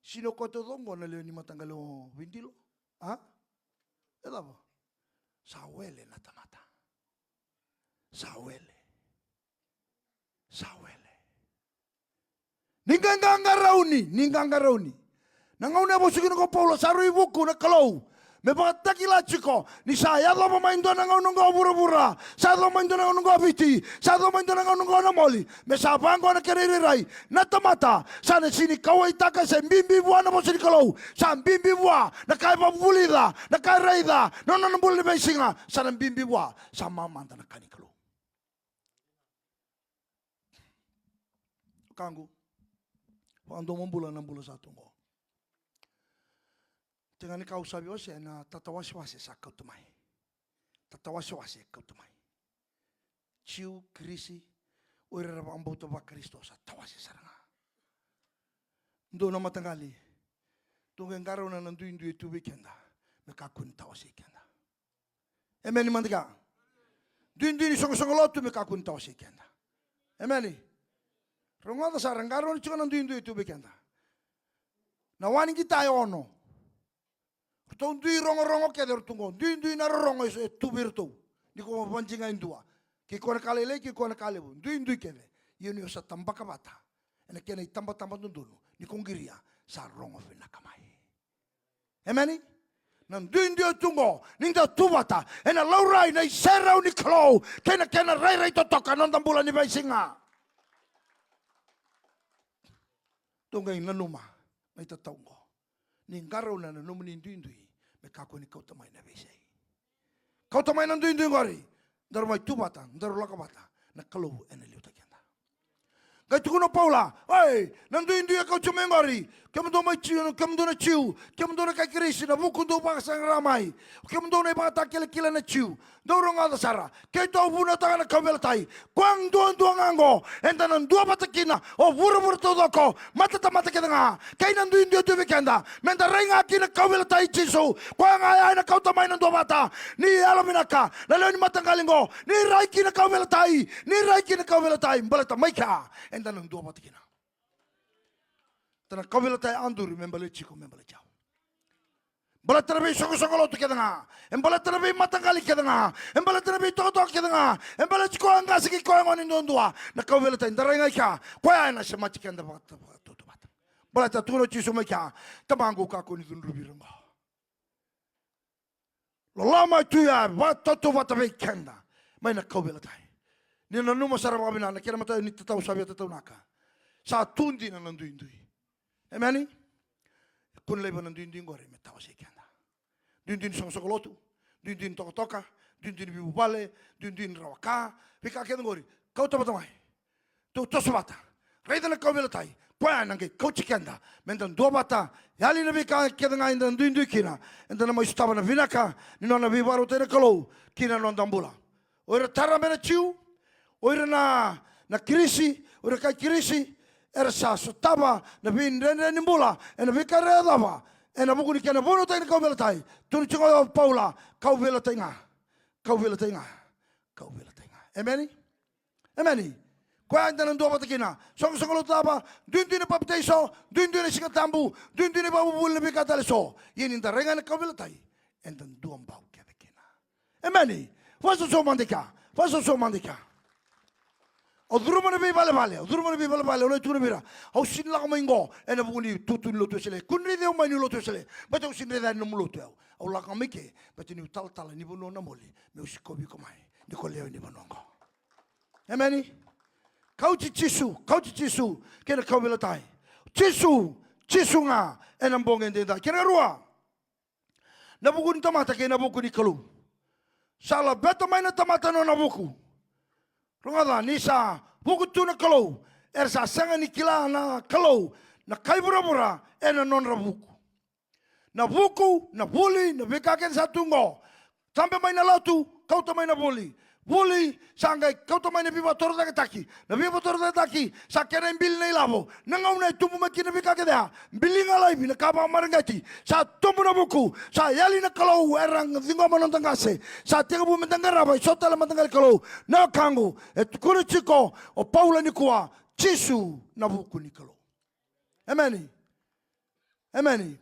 Sega ni o koya taucoko qo na lewe ni mataqali o Vidilo. A? E cava? Sa wele na tamata. Sa wele. Sa wele. Ni qaqarauni, ni qaqarauni. Na gauna e vosa kina ko Paula, sa rui vuku na Kalou me vakatakila tiko ni sa yacova mai dua na gauna oqo vuravura, sa yacova mai dua na gauna oqo Viti, sa yacova mai dua na gauna oqo Namoli, me sa vaqo na kena irairai. Na tamata sa na sega ni kauwaitaka se bibi vua na vosa ni Kalou. Sa bibi vua na ka e vakavulica, na ka e raica na nona bula ni veisiga. Sa na bibi vua sa mamada na ka ni Kalou. Wekaqu, vakadomobula na bula sa tu oqo. Tega ni ka au sa via wasea na tatawasewase sa kauta mai. Tatawasewase e kauta mai. Jiu, Kirisi, o ira era vakabauta vaKarisito sa tawase sara ga. Dou na mataqali, dou qai qarauna na duidui e tu vei keda me kakua ni tawasei keda. Emeni mada ga. Duidui ni soqosoqo lotu me kakua ni tawasei keda. Emeni. Rogoca sara, qarauna tiko na duidui e tu vei keda. Na wa ni qita e ono. Ratou dui rogorogo kece ratou qo. Duidui na rorogo e tu vei ratou. Ni ko vadiga e dua. Kei koya na ka lailai, kei koya na ka levu. Duidui kece. Ia ni o sa tabaka vata ena kena itabataba dodonu, ni ko qiria, sa rogo vinaka mai. Emeni? Na duidui e tu qo, ni da tu vata, ena laurai na iserau ni Kalou kei na kena rairai totoka na noda bula ni veisiga. Dou qai nanuma na itatau qo. Ni qarauna na nomuni duidui me kakua ni kauta mai na veisei. Kauta mai na duidui qori. Daru mai tu vata, daru lako vata. Na Kalou ena liutaki keda. Qai tukuna o Paula, oi, na duidui e kauti mai qori. Kemudou mai Jiu, kemudou na Jiu, kemudou na kai Kirisi, na vuku dou vakasaqara mai. Kemudou na ivakatakilakila na Jiu. Dou rogoca sara, keitou vunautaka na kauveilatai. Koya duadua ga oqo eda na duavata kina, o vuravura taucoko, matatamata kece ga, kei na duidui e tu vei keda, meda rai ga kina kauveilatai i Jisu. Koya ga ya ena kauta mai na duavata. Ni yalovinaka na lewe ni mataqali oqo, ni rai kina kauveilatai, ni rai kina kauveilatai, baleta mai kea eda na duavata kina. Da na kauveilatai, a duri me baleti iko, me baleti au. Baleta na veisoqosoqo lotu kece ga, e baleta na veimataqali kece ga, e baleta na veitokatoka kece ga, e baleti koya qase kei koya gone duadua. Na kauveilatai, da rai ga i kea, koya ena semati keda vakatautauvata. Baleta tukuna o Jisu mai kea, Tamaqu, kakua ni cudruvi ira oqo. Loloma e tu ya, vakatautauvata vei keda mai na kauveilatai. Ni nanuma sara vakavinaka na kena imatai ni tatau sa via tataunaka. Sa tu dina na duidui. Emeni? Kua ni laiva na duidui qori me tawasei keda. Duidui ni soqosoqo lotu, duidui ni tokatoka, duidui ni veivuvale, duidui ni rawa ka, veika kece qori. Kauta vata mai. Tou toso vata. Raica na kauveilatai. Koya ena qai kauti keda meda duavata. Yali na veika kece ga eda duidui kina, eda na mai sotava na vinaka ni nona veivakarautaki na Kalou ki na noda bula. O ira tara me na Jiu, o ira na, na Kirisi, o ira kai Kirisi, era sa sotava na veidredre ni bula ena veika era yacova ena vuku ni kena vunautaki na kauveilatai. Tukuna tiko o Paula, kauveilatai ga, kauveilatai ga, kauveilatai ga. Emeni? Emeni? Koya eda na duavata kina. Soqosoqo lotu cava, duidui na papitaiso, duidui na Siga Tabu, duidui na ivakavuvuli, na veika tale eso. Ia ni da rai ga ena kauveilatai, eda duabau kece kina. Emeni. Vakasoso mada i kea. Vakasoso mada i kea. Au curuma na veivalevale, au curuma na veivalevale, au lai tukuna vei ira. Au sega ni lako mai qo ena vuku ni tutu ni Lotu Wesele. Kua ni raici au mai ni Lotu Wesele. Baleta au sega ni raica yani nomu lotu au. Au lako ga mai ke baleta niu talatala ni vanua na Moli. Meu sikovi iko mai ni ko lewe ni vanua qo. Emeni. Kauti Jisu, kauti Jisu kei na kauveilatai. Jisu, Jisu ga ena bogi edaidai. Kena karua. Na vuku ni tamata kei na vuku ni Kalou. Sa laveta mai na tamata na nona vuku. Rogoca, ni sa vuku tu na Kalou, era sa sega ni kila na Kalou na kai vuravura ena nodra vuku. Na vuku, na vuli, na veika kece sa tu qo. Tabe mai na lotu, kauta mai na vuli. Vuli, sa qai kauta mai na veivakatorocaketaki. Na veivakatorocaketaki, sa kena ibili na ilavo. Na gauna e tubu mai kina na veika kece ya, biliga laivi, na ka vakamareqeti. Sa tubu na vuku, sa yali na Kalou, era ciqoma noda qase. Sa tekivu meda qarava eso tale mataqali kalou. Na wekaqu, e tukuna tiko o Paula nikua, Jisu na vuku ni Kalou. Emeni. Emeni.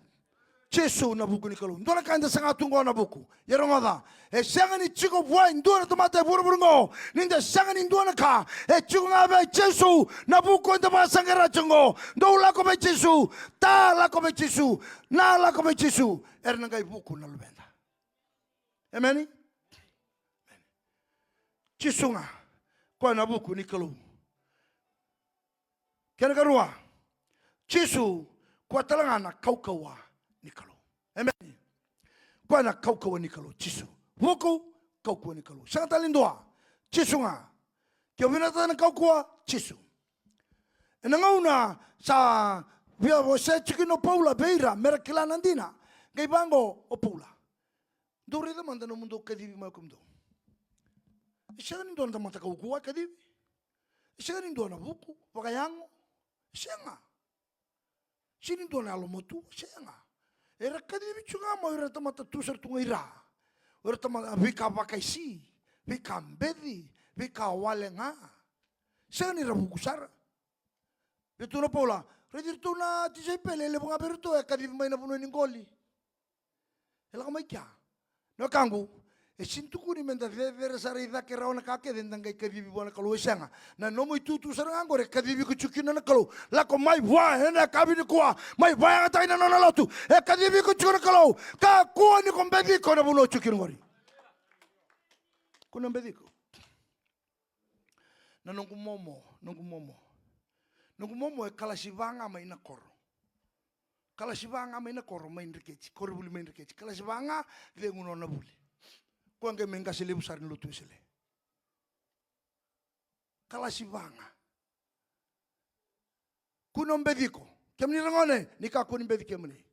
Jisu na vuku ni Kalou. Dua na ka eda saga tu qo na vuku. Ia rogoca. E sega ni tiko vua e dua na tamata e vuravura qo. Ni da sega ni dua na ka. E tiko ga vei Jisu na vuku eda vakasaqara tiko qo. Dou lako vei Jisu. Ta lako vei Jisu. Na lako vei Jisu. Era na qai vuku na luveda. Emeni. Jisu ga. Koya na vuku ni Kalou. Kena karua, Jisu, koya tale ga na kaukauwa ni Kalou. Emeni. Koya na kaukauwa ni Kalou, Jisu. Vuku, kaukauwa ni Kalou. Sega tale ni dua, Jisu ga. Ke o vinakata na kaukauwa, Jisu. Ena gauna sa via vosa tiko kina o Paula vei ira, mera kila na dina. Qai vaqo o Paula. Dou raica mada nomudou kacivi mai o kemudou. E sega ni dua na tamata kaukauwa e kacivi. E sega ni dua na vuku, vakayago. E sega. Sega ni dua na yalomatua, sega. Era kacivi tu ga mai o ira na tamata tu sara tu ga i ra. O ira tamata veika vakaisi, veika beci, veika wale ga. Sega ni ra vuku sara. Vei iratou na Paula, raici iratou na tisaipeli, e levu ga vei iratou e kacivi mai na vanua ni qoli. E lako mai kea. Na wekaqu, e sega ni tukuni meda cecere sara i cake rawa na ka kece eda qai kacivi vua na Kalou, e sega. Na nomu itutu sara ga qori e kacivi iko tiko kina na Kalou. Lako mai vua ena yakavi nikua, mai vakayagataki na nona lotu. E kacivi iko tiko na Kalou. Kakua ni ko beci iko na vanua o tiko kina qori. Ko na beci iko. Na noqu momo, noqu momo. Noqu momo e kalasi va ga mai na koro. Kalasi va ga mai na koro mai Dreketi, koronivuli mai Dreketi. Kalasi va ga, cegu nona vuli. Koya qai mai qase levu sara ni Lotu Wesele. Kalasi va ga. Kua ni beci iko. Kemuni ra gone, ni kakua ni beci kemuni.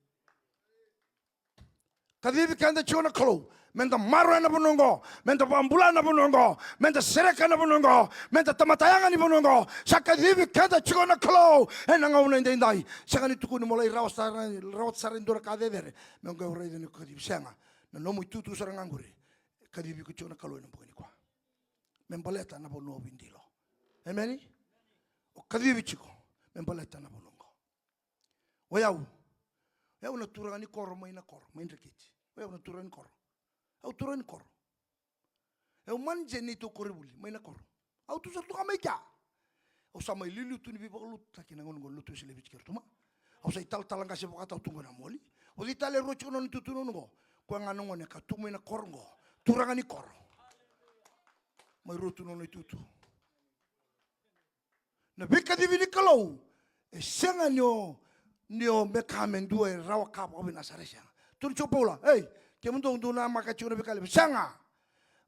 Kacivi keda tiko na Kalou. Meda maroroya na vanua oqo. Meda vakabula na vanua oqo. Meda sereka na vanua oqo. Meda tamata yaga ni vanua oqo. Sa kacivi keda tiko na Kalou. Ena gauna edaidai. Sega ni tukuni mo lai rawa sara, rawa sara e dua na ka cecere. Me qai raica ni kacivi, sega. Na nomu itutu sara ga qori. Kacivi iko tiko na Kalou ena bogi nikua. Me baleta na vanua o Vidilo. Emeni? O kacivi tiko. Me baleta na vanua oqo. O yau. O yau na turaga ni koro mai na koro, mai Dreketi. O yau na turaga ni koro. Au turaga ni koro. Au manager ni neitou koronivuli, mai na koro. Au tu sara tu ga mai kea. Au sa mai liuliu tu ni veivakalotutaki na gauna qo na Lotu Wesele Viti kei Rotuma. Au sa italatala qase vakatau tu qo na Moli. O cei tale e rua tiko na nona itutu na gauna qo. Koya ga na gone ka tu mai na koro qo. Turaga ni koro. Mai rua tu na nona itutu. Na veikacivi ni Kalou, E sega ni o, ni o me ka me dua e rawa ka vakavinaka sara, e sega. Tukuna tiko o Paula, ei, kemudou dou namaka tiko na veika levu. Sega.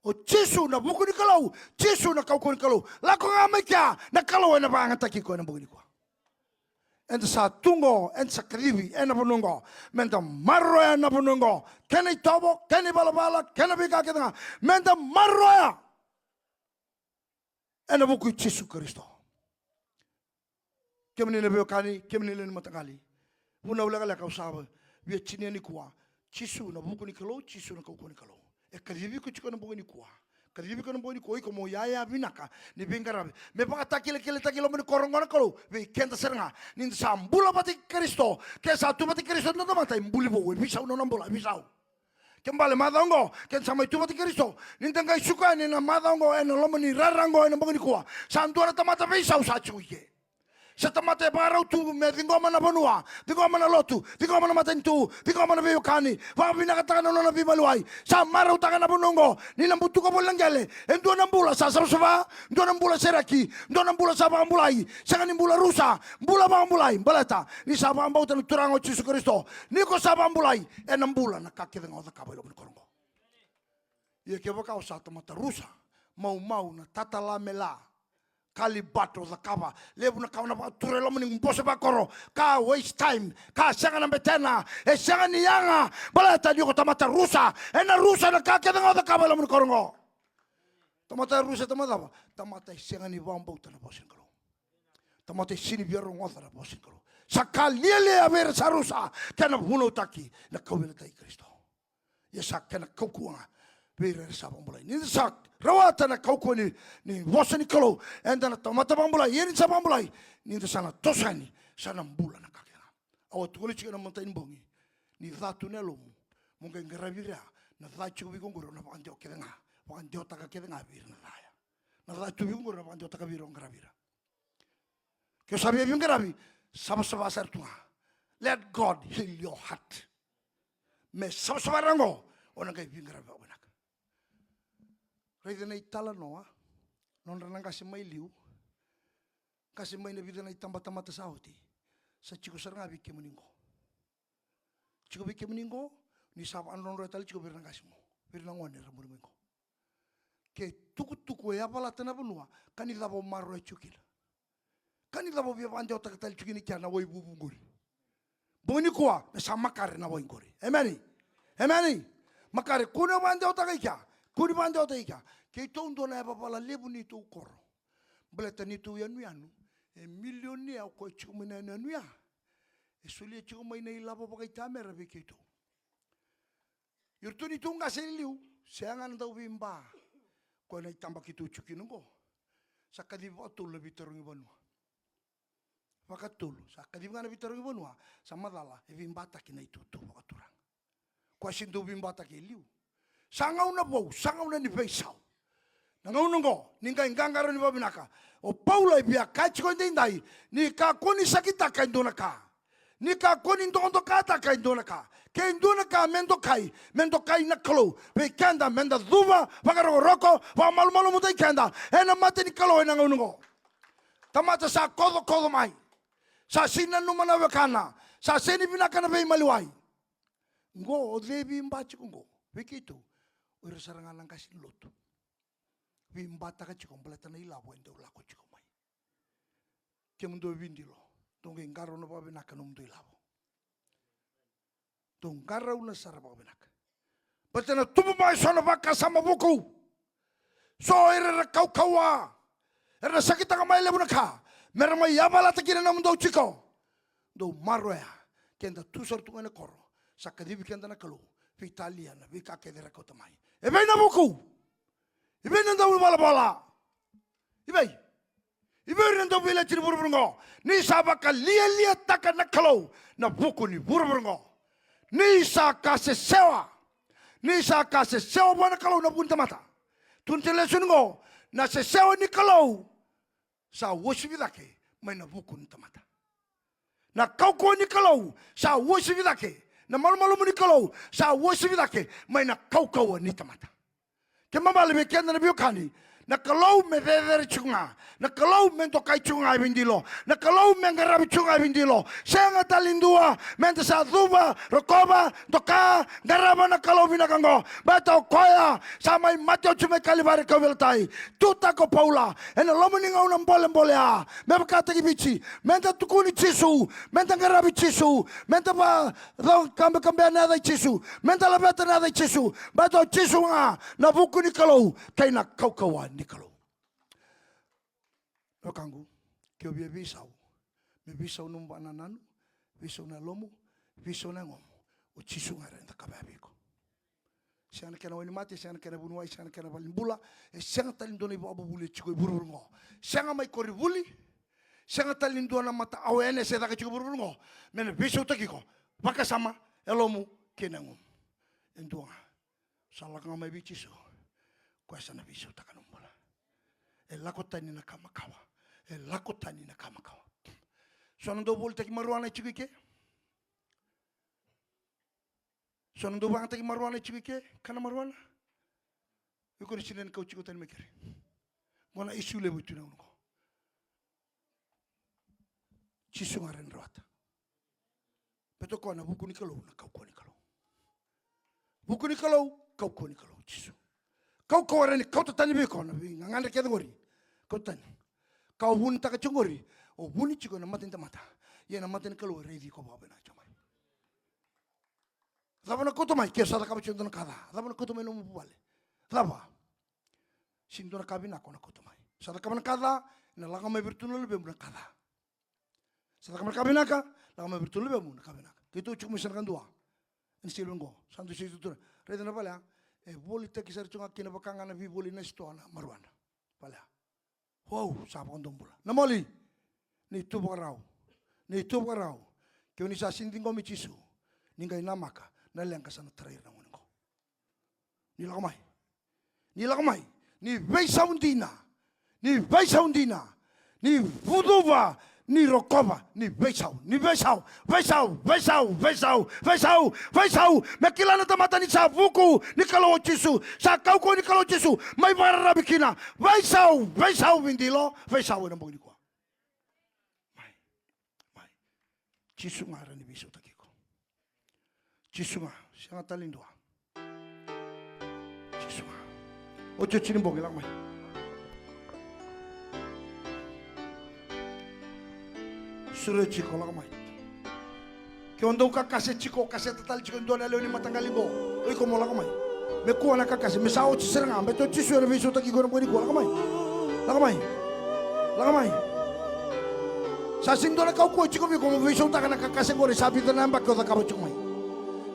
O Jisu na vuku ni Kalou, Jisu na kaukauwa ni Kalou. Lako ga mai kea, na Kalou ena vakayagataki iko ena bogi nikua. Eda sa tu qo, eda sa kacivi ena vanua qo. Meda maroroya na vanua qo. Kena itovo, kena ivalavala, kena veika kece ga. Meda maroroya ena vuku i Jisu Karisito. Kemuni na veiwekani, kemuni na lewe ni mataqali. Vunau lekaleka au sa via tinia nikua. Jisu na vuku ni Kalou, Jisu na kaukauwa ni Kalou. E kacivi iko tiko ena bogi nikua. Kacivi iko ena bogi nikua, iko mo yaya vinaka ni veiqaravi. Me vakatakilakilataki e loma ni koro qo na Kalou vei keda sara ga. Ni da sa bula vata kei Karisito, ke sa tu vata kei Karisito na tamata, e buli vou, e veisau na nona bula, e veisau. Kena ibalebale macawa oqo, ke da sa mai tu vata kei Karisito, ni da qai suka yani ena macawa oqo, ena loma ni rara oqo, ena bogi nikua, sa dua na tamata veisau sa tiko i ke. Sa tamata e vakarau tu me ciqoma na vanua, ciqoma na lotu, ciqoma na matanitu, ciqoma na veiwekani, vakavinakataka na nona veimaliwai. Sa marautaka na vanua oqo, ni na butuka voli na qele, e dua na bula sa savasava, dua na bula sereki, dua na bula sa vakabulai, sega ni bula rusa, bula vakabulai, baleta ni sa vakabauta na Turaga o Jisu Karisito. Ni ko sa vakabulai, ena bula na ka kece ga o cakava e loma ni koro qo. Ia kevaka o sa tamata rusa, maumau, na tatalamela, kalibato, cakava levu na ka o na vakatura e loma ni bose vakoro, ka waste time, ka sega na betena, e sega ni yaga, baleta ni ko tamata rusa, ena rusa na ka kece ga o cakava e loma ni koro qo. Tamata e rusa, tamata cava? Tamata e sega ni vakabauta na vosa ni Kalou. Tamata e sega ni via rogoca na vosa ni Kalou. Sa ka lialia vei ira sa rusa, kena vunautaki na kauveilatai i Karisito. Ia sa kena kaukauwa ga vei ira era sa vakabulai. Ni da sa rawata na kaukauwa ni, ni vosa ni Kalou, eda na tamata vakabulai, ia ni da sa vakabulai, ni da sa na toso yani, sa na bula na ka kece ga. Au a tukuna tiko ena matai ni bogi, ni ca tu na yalomu, mo qai qaravi ira ya, na ca tiko vei iko qori, o na vakadewa kece ga, vakadewataka kece ga vei ira na ca ya. Na ca tu vei iko qori, o na vakadewataka vei ira o qaravi ira. Ke o sa via veiqaravi, savasava sara tu ga. Let God heal your heart. Me savasava ra qo, o na qai veiqaravi vakavinaka. Raica na italanoa, nodra na qase mai liu, qase mai na vica na itabatamata sa oti. Sa tiko sara ga vei kemuni qo. Tiko vei kemuni qo, ni sa vakadrodroya tale tiko vei ira na qase qo, vei ira na gone era muri mai qo. Ke tukutuku e yavalata na vanua, ka ni cava o maroroya tiko kina? Ka ni cava o via vakadewataka tale tiko kina i kea na wai vuvu qori? Bogi nikua, me sa makare na wai qori. Emeni. Emeni. Makare, kua ni vakadewataka i kea. Kua ni vakadewataka i kea. Keitou dua na yavavala levu ni tou koro. Baleta ni tou yanuyanu. E milionea o koya tiko mai na yanuyanu ya. E solia tiko mai na ilavo vakaitamera vei keitou. Iratou ni tou qase e liu, sega na dau veiba. Koya na itaba keitou tiko kina oqo. Sa kacivi vakatolu na veitarogi vanua. Vakatolu, sa kacivi ga na veitarogi vanua, sa macala, e veibataki na itutu vakaturaga. Koya se dau veibataki e liu. Sa gauna vou, sa gauna ni veisau. Na gauna oqo, ni qai qaqarauni vakavinaka. O Paula e via kaya tiko edaidai, ni kakua ni sakitaka e dua na ka. Ni kakua ni dokadokataka e dua na ka. Ke dua na ka me dokai, me dokai na Kalou. Vei keda, meda cuva, vakarokoroko, vakamalumalumutaki keda. Ena mata ni Kalou, ena gauna oqo. Tamata sa kocokoco mai. Sa sega ni nanuma na wekana. Sa sega ni vinaka na veimaliwai. Qo, o cei e veiba tiko qo? Vei keitou. O ira sara ga na qase ni lotu. Veibataka tiko baleta na ilavo e dau lako tiko mai. Kemudou e Vidilo, dou qai qarauna vakavinaka nomudou ilavo. Dou qarauna sara vakavinaka. Baleta na tubu mai so na vakasama vuku. So era, era kaukauwa. Era na sakitaka mai levu na ka. Mera mai yavalata kina nomudou tiko. Dou maroroya. Keda tu sara tu ga ena koro. Sa kacivi keda na Kalou. Veitalia na veika kece era kauta mai. E vei na vuku? I vei na dauvalavala? I vei? I vei ira na dauveilaiti ni vuravura oqo? Ni sa vakalialiataka na Kalou na vuku ni vuravura oqo. Ni sa ka sesewa. Ni sa ka sesewa vua na Kalou na vuku ni tamata. Tukuna tiko na lesoni oqo, na sesewa ni Kalou sa uasivi cake mai na vuku ni tamata. Na kaukauwa ni Kalou sa uasivi cake. Na malumalumu ni Kalou sa uasivi cake mai na kaukauwa ni tamata. Kena ibalebale vei keda na veiwekani, Na Kalou me cecere tiko ga. Na Kalou me dokai tiko ga e veidilo. Na Kalou me qaravi tiko ga e veidilo. Sega tale ni dua me da sa cuva, rokova, doka, qarava na Kalou vinaka oqo. Baleta o koya sa mai mate oti mai Kalivari, kauveilatai. Tukuna o Paula ena loma ni gauna bolebole ya, me vakataki Viti, me da tukuni Jisu, me da qaravi Jisu, me da vakacau kabekabea na yaca i Jisu, me da laveta na yaca i Jisu. Baleta o Jisu ga na vuku ni Kalou kei na kaukauwa ni Kalou. Na wekaqu, ke o via veisau, me veisau nomu vakanananu, veisau na yalomu, veisau na yagomu. O Jisu ga e rawa ni cakava vei iko. Sega na kena wainimate, sega na kena vuniwai, sega na kena valenibula. E sega tale ni dua na ivakavuvuli e tiko e vuravura oqo. Sega mai koronivuli. Sega tale ni dua na mata awareness e caka tiko e vuravura oqo me na veisautaki iko. Vakasama, yalomu kei na yagomu. E dua ga. Sa lako ga mai vei Jisu. Koya sa na veisautaka nomu bula. E lako tani na ka makawa. E lako tani na ka makawa. So na dau volitaki maruana e tiko i ke. So na dau vagataki maruana e tiko i ke. Kana maruana. Iko ni sina ni kau tiko tani mai keri. Qo na issue levu e tu na unu qo. Jisu ga e rawa ni rawata. Baleta o koya na vuku ni Kalou, na kaukauwa ni Kalou. Vuku ni Kalou, kaukauwa ni Kalou, Jisu. Kaukauwa e rawa ni kauta tani vei iko na veigagadre kece qori. Kauta tani. Ka o vunitaka tiko qori, o vuni tiko ena mata ni tamata. Ia na mata ni Kalou e raici iko vakavinaka tiko mai. Cava na kauta mai, ke o sa cakava tiko e dua na ka ca? Cava na kauta mai nomu vuvale? Cava? Sega ni dua na ka vinaka o na kauta mai. Sa cakava na ka ca, ena lako mai vei iratou na luvemu na ka ca. Sa cakava na ka vinaka, lako mai vei iratou na luvemu na ka vinaka. Keitou tiko mai sa na kadua. Ena siga levu qo, sa dau sega ni tu na. Raica na vale ya, e volitaki sara tiko ga kina vaka ga na veivoli na sitoa na maruana. Vale ya. Wow, sa vakadomobula. Na moli, ni tu vakarau. Ni tu vakarau. Ke o ni sa sega ni ciqomi Jisu, ni qai namaka, na leqa sa na tarai ira na gone qo. Ni lako mai. Ni lako mai. Ni veisau dina. Ni veisau dina. Ni vucuva. Ni rokova. Ni veisau. Ni veisau. Veisau. Veisau. Veisau. Veisau. Veisau. Me kila na tamata ni sa vuku ni Kalou o Jisu. Sa kaukauwa ni Kalou o Jisu. Mai vakararavi kina. Veisau. Veisau veidilo. Veisau ena bogi nikua. Mai. Mai. Jisu ga e rawa ni veisautaki iko. Jisu ga, sega tale ni dua. Jisu ga. Otioti ni bogi, lako mai. Sureti iko, lako mai. Ke o dau kakase tiko, kaseta tale tiko e dua na lewe ni mataqali qo. O iko mo lako mai. Me kua na kakase, me sa oti sara ga, baleta o Jisu ena veisautaki iko ena bogi nikua, lako mai. Lako mai. Lako mai. Sa sega ni dua na kaukauwa e tiko vei iko mo veisautaka na kakase qori, sa vica na yabaki o cakava tiko mai.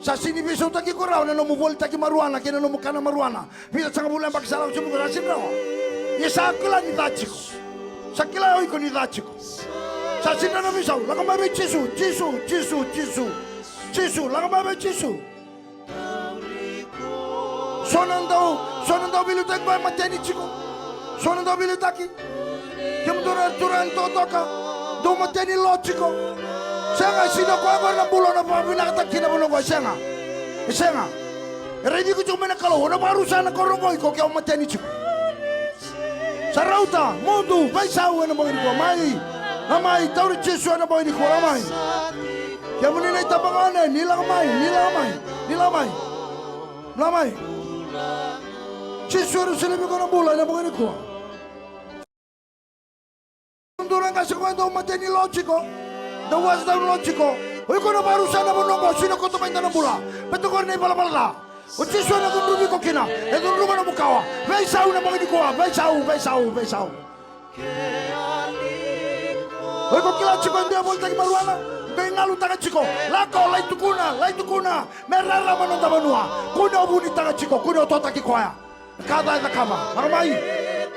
Sa sega ni veisautaki iko rawa na nomu volitaki maruana kei na nomu kana maruana. Vica sagavulu na yabaki sa lako sobu iko, sa sega ni rawa. Ia sa kila ni ca tiko. Sa kila o iko ni ca tiko. Sa sega ni rawa na veisau. Lako mai vei Jisu, Jisu, Jisu, Jisu. Jisu, lako mai vei Jisu. So na dau, so na dau veiliutaki qo e mateni tiko. So na dau veiliutaki. Kemudou na turaga ni totoka. Dau mateni lo tiko. Sega, e sega ni o koya qori na bula o na vakavinakataka kina vanua qo, e sega. E sega. E raici iko tiko mai na Kalou, o na vakarusa na koro qo iko ke o mateni tiko. Sa rauta, mudu, veisau ena bogi nikua, mai. Na mai, tauri Jisu ena bogi nikua, na mai. Kemuni na itabagone, ni lako mai, ni lako mai, ni lako mai. Lako mai. Jisu e rusa laivi iko na bula ena bogi nikua. Dua na qase ko e dau mateni lo tiko. Dau wasa dau lo tiko. O iko na vakarusa na vanua qo, sega ni kauta mai dua na bula. Baleta qori na ivalavala ca. O Jisu ena cudruvi iko kina. E cudruva nomu kawa. Veisau na bogi nikua. Veisau, veisau, veisau. O iko kila tiko e dua e volitaki maruana, qai galutaka tiko. Lako, lai tukuna, lai tukuna. Me rarama na noda vanua. Kua ni o vunitaka tiko, kua ni o totaki koya. Ka ca e cakava. Lako mai.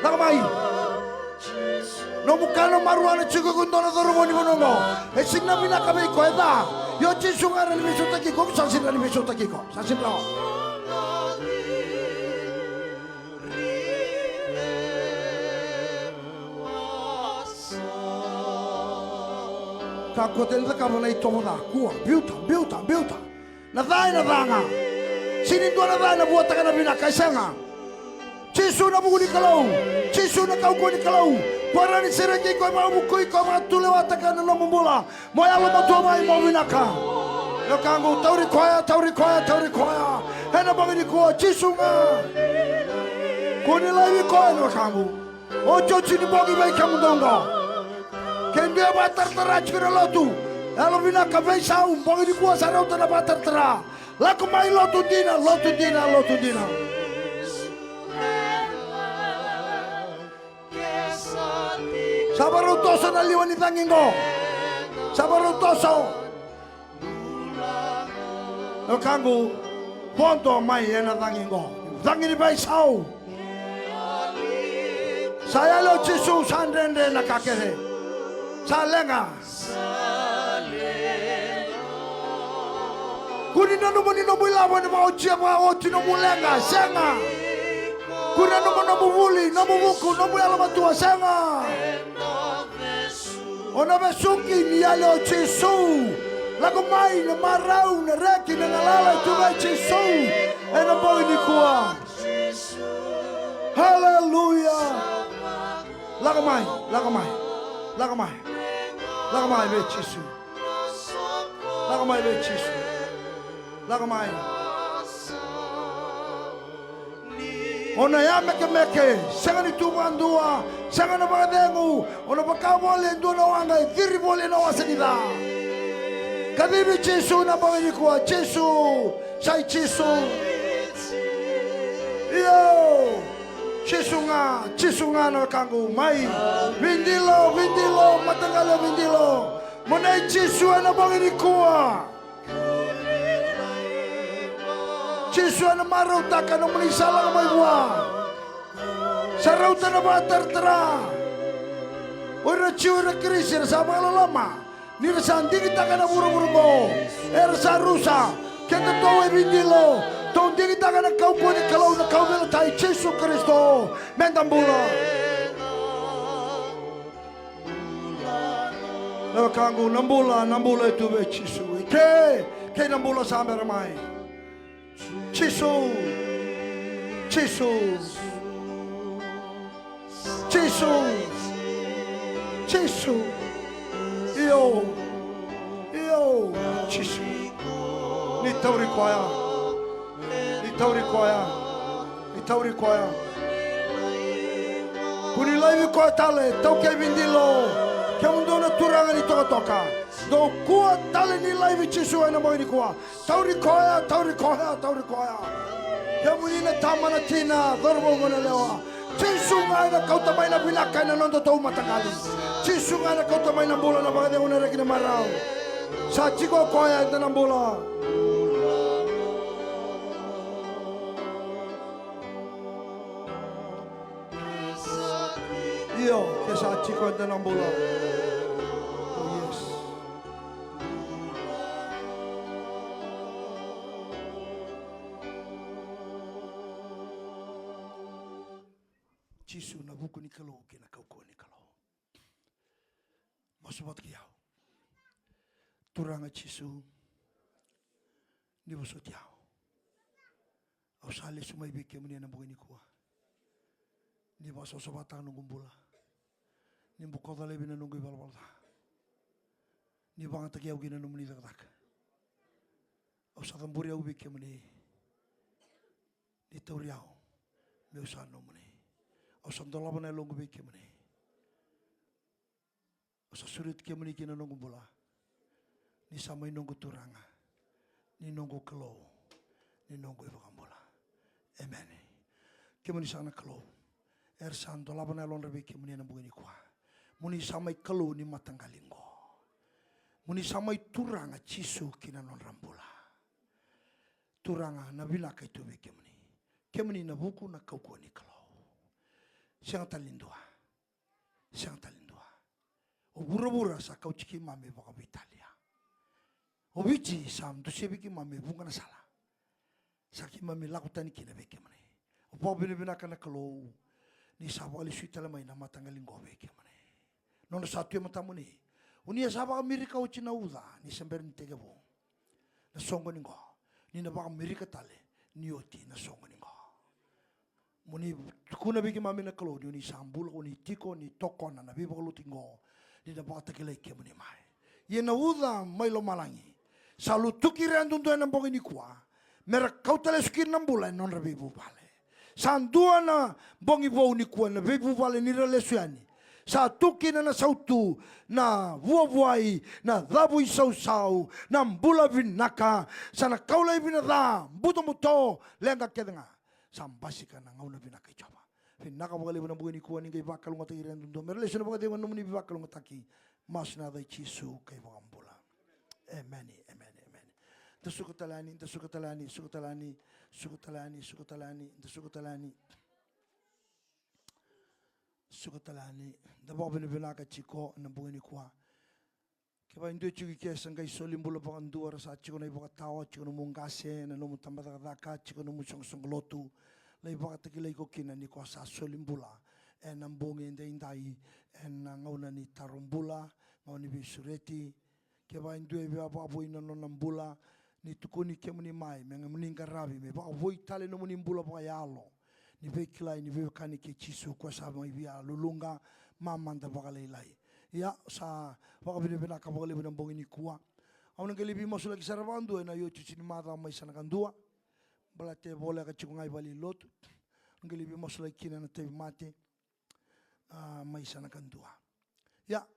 Lako mai. Nomu kana maruana tiko iko dua na cauravou ni vanua qo. E sega ni vinaka vei iko, e ca. Io, Jisu ga e rawa ni veisautaki iko, sa sega ni rawa ni veisautaki iko. Sa sega ni rawa. Kakua tale ni cakava na itovo ca. Kua, biuta, biuta, biuta. Na ca ena ca ga. Sega ni dua na ca ena vuataka na vinaka, e sega. Jisu na vuku ni Kalou. Jisu na kaukauwa ni Kalou. Ko rawa ni sereki iko, e vakavukui iko, e vakatulewataka na nomu bula. Mo yalomatua mai, mo vinaka. Na wekaqu, tauri koya, tauri koya, tauri koya. Ena bogi nikua, Jisu ga. Kua ni laivi koya, na wekaqu. Otioti ni bogi vei kemudou qo. Ke dua e vakataratara tiko na lotu, yalovinaka, veisau, bogi nikua sa rauta na vakataratara. Lako mai, lotu dina, lotu dina, lotu dina. Sa varau toso na liwa ni cagi qo. Sa varau toso. Na wekaqu, vodo mai ena cagi qo. Cagi ni veisau. Sa yali o Jisu, sa dredre na ka kece. Sa leqa. Kua ni nanuma ni nomu ilavo ena vakaotia vakaoti nomu leqa, sega. Kua ni nanuma nomu vuli, nomu vuku, nomu yalomatua, sega. O na vesuki ni yali o Jisu. Lako mai na marau, na reki, na galala e tu vei Jisu ena bogi nikua. Haleluya. Lako mai, lako mai, lako mai. Lako mai vei Jisu. Lako mai vei Jisu. Lako mai. O na yamekemeke, sega ni tu vakadua, sega na vakacegu, o na vaka voli e dua na waqa e ciri voli ena wasa ni ca. Kacivi Jisu na bogi nikua, Jisu, sa i Jisu. Io, Jisu ga, Jisu ga na wekaqu, mai. Vidilo, vidilo, mataqali o Vidilo. Mo na i Jisu ena bogi nikua. Jisu ena marautaka nomuni sa lako mai vua. Sa rauta na vakataratara. O ira Jiu, o ira Kirisi, era sa vakaloloma ni ra sa digitaka na vuravura oqo. Era sa rusa. Keda tou e Vidilo, tou digitaka na kaukauwa ni Kalou, na kauveilatai, Jisu Karisito. Meda bula. Na wekaqu, na bula, na bula e tu vei Jisu. I ke, kei na bula sa bera mai. Jisu. Jisu. Jisu. Jisu. Io. Io. Jisu. Ni tauri koya. Ni tauri koya. Ni tauri koya. Kua ni laivi koya tale, taukei Vidilo. Kemudou na turaga ni tokatoka, dou kua tale ni laivi Jisu ena bogi nikua. Tauri koya, tauri koya, tauri koya. Kemuni na tama, na tina, cauravou, goneyalewa. Jisu ga ena kauta mai na vinaka ena nodatou mataqali. Jisu ga ena kauta mai na bula, na vakacegu, na reki, na marau. Sa tiko o koya, eda na bula. Io, ke sa tiko, eda na bula. Oh, yes. Jisu na vuku ni Kalou kei na kaukauwa ni Kalou. Masu vata kei au. Turaga Jisu, ni vosoti au. Au sa lesu mai vei kemuni ena bogi nikua. Ni vakasavasavataka noqu bula. Ni bokoca laivi na noqu ivalavala ca. Ni vagataki au kina nomuni cakacaka. Au sa cabori au vei kemuni. Ni tauri au meu sa nomuni. Au sa dolava na yaloqu vei kemuni. Au sa sureti kemuni ki na noqu bula. Ni sa mai noqu Turaga, ni noqu Kalou, ni noqu iVakabula. Emeni. Kemuni sa na Kalou. Era sa dolava na yalodra vei kemuni ena bogi nikua. Mo ni sa mai Kalou ni mataqali qo. Mo ni sa mai Turaga Jisu ki na nodra bula. Turaga, na vinaka e tu vei kemuni. Kemuni na vuku, na kaukauwa ni Kalou. Sega tale ni dua. Sega tale ni dua. O vuravura sa kauti keimami vakaveitalia. O Viti sa dusia vei keimami e vuqa na sala. Sa keimami lako tani kina vei kemuni. O vakavinavinaka na Kalou, ni sa vakalesui tale mai na mataqali qo vei kemuni. Nona sa tu e matamuni. O ni a sa vakamirika oti na uca ni se bera ni tekivu na soqoni qo. Ni na vakamirika tale ni oti na soqoni qo. Mo ni tukuna vei keimami na Kalou ni o ni sa bula, o ni tiko, ni tokona na veivakalotu qo, ni na vakatakilai kemuni mai. Ia na uca mai lomalagi sa lutuki ira yadudua ena bogi nikua, me ra kauta lesu kina na bula ena nodra veivuvale. Sa dua na bogi vou nikua ena veivuvale ni ra lesu yani. Sa tu kina na sautu, na vuavuai, na cavuisausau, na bula vinaka. Sa na kau laivi na ca, butobuto, leqa kece ga. Sa basika na gauna vinaka i Jiova. Vinaka vakalevu na bogi nikua ni qai vakalougatataki ira yadudua me ra lesu ena vakacegu ena nomuni veivakalougatataki. Masu ena yaca i Jisu ka iVakabula. Emeni, emeni, emeni. Da suka tale yani, da suka tale yani, suka tale yani, suka tale yani, suka tale yani, da suka tale yani. Suka tale yani, da vakavinavinaka tiko ena bogi nikua. Kevaka e dua tiko i ke sa qai soli bula vakadua, ra sa tiko na ivakatawa, tiko nomu qase, na nomu tabacakacaka, tiko nomu soqosoqo lotu, lai vakatakilai iko kina ni ko sa soli bula ena bogi edaidai, ena gauna ni taro bula, gauna ni veisureti. Kevaka e dua e via vakavoui na nona bula, ni tukuni kemuni mai me ni qaravi, me vakavoui tale nomuni bula vakayalo, ni veikilai, ni veiwekani kei Jisu, ko sa mai via luluqa, mamada vakalailai. Ia, sa vakavinavinaka vakalevu na bogi nikua. Au na qai lai veimasulaki sara vakadua ena iotioti ni macawa mai Sanakadua. Baleta e voleka tiko ga i valenilotu. Au na qai lai veimasulaki kina na tauvimate, a, mai Sanakadua. Ia,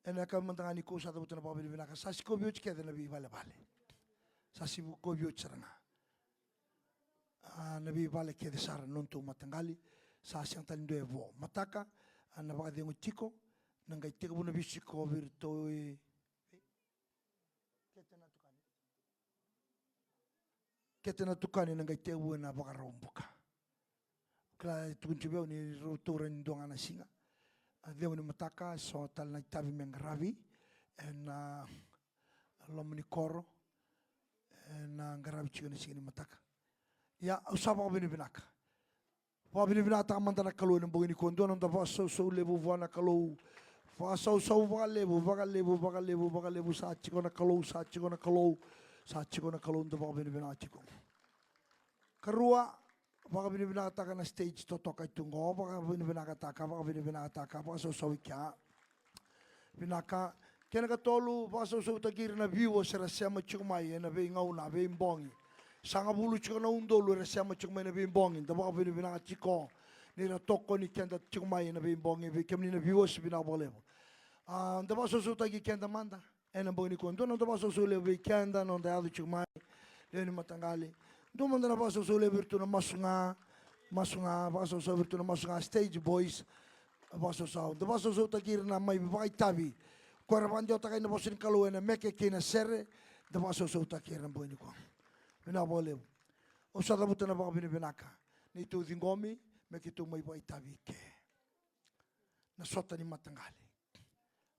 ena yakavi mada ga nikua au sa cavuta na vakavinavinaka. Sa sikovi oti kece na veivalevale. Sa sikovi oti sara ga. A, na veivale kece sara na nodatou mataqali, sa sega tale ni dua e vo. Mataka, a, na vakacegu tiko, na qai tekivu na veisiko vei iratou e, kete na tukani. Kete na tukani na qai tekivu ena Vakaraubuka. Kila e tukuni tiko vei au ni ratou rawa ni dua ga na siga. A, cegu ni mataka, so tale na itavi me qaravi ena loma ni koro, ena qaravi tiko ena siga ni mataka. Ia, au sa vakavinavinaka. Vakavinavinakataka mada na Kalou ena bogi nikua. Dua na noda vakasausau levu vua na Kalou. Vakasausau vakalevu, vakalevu, vakalevu, vakalevu. Sa tiko na Kalou, sa tiko na Kalou, sa tiko na Kalou, da vakavinavinaka tiko. Karua, vakavinavinakataka na stage totoka e tu qo, vakavinavinakataka, vakavinavinakataka, vakasausau i kea. Vinaka. Kena katolu, vakasausautaki ira na viewers era sema tiko mai ena veigauna, veibogi. Sagavulu tiko na udolu era sema tiko mai ena veibogi, da vakavinavinaka tiko ni ra tokoni keda tiko mai ena veibogi, vei kemuni na viewers, vinaka vakalevu. A, da vakasausautaki keda mada ena bogi nikua. Dua na noda vakasausau levu vei keda, noda yaco tiko mai, lewe ni mataqali. Dua mada na vakasausau levu vei iratou na masu ga, masu ga, vakasausau vei iratou na masu ga, stage boys, vakasausau. Da vakasausautaki ira na mai vakaitavi, ko era vakadewataka na vosa ni Kalou ena meke kei na sere, da vakasausautaki ira na bogi nikua. Vinaka vakalevu. Au sa cavuta na vakavinavinaka, neitou ciqomi me keitou mai vakaitavi i ke. Na sota ni mataqali.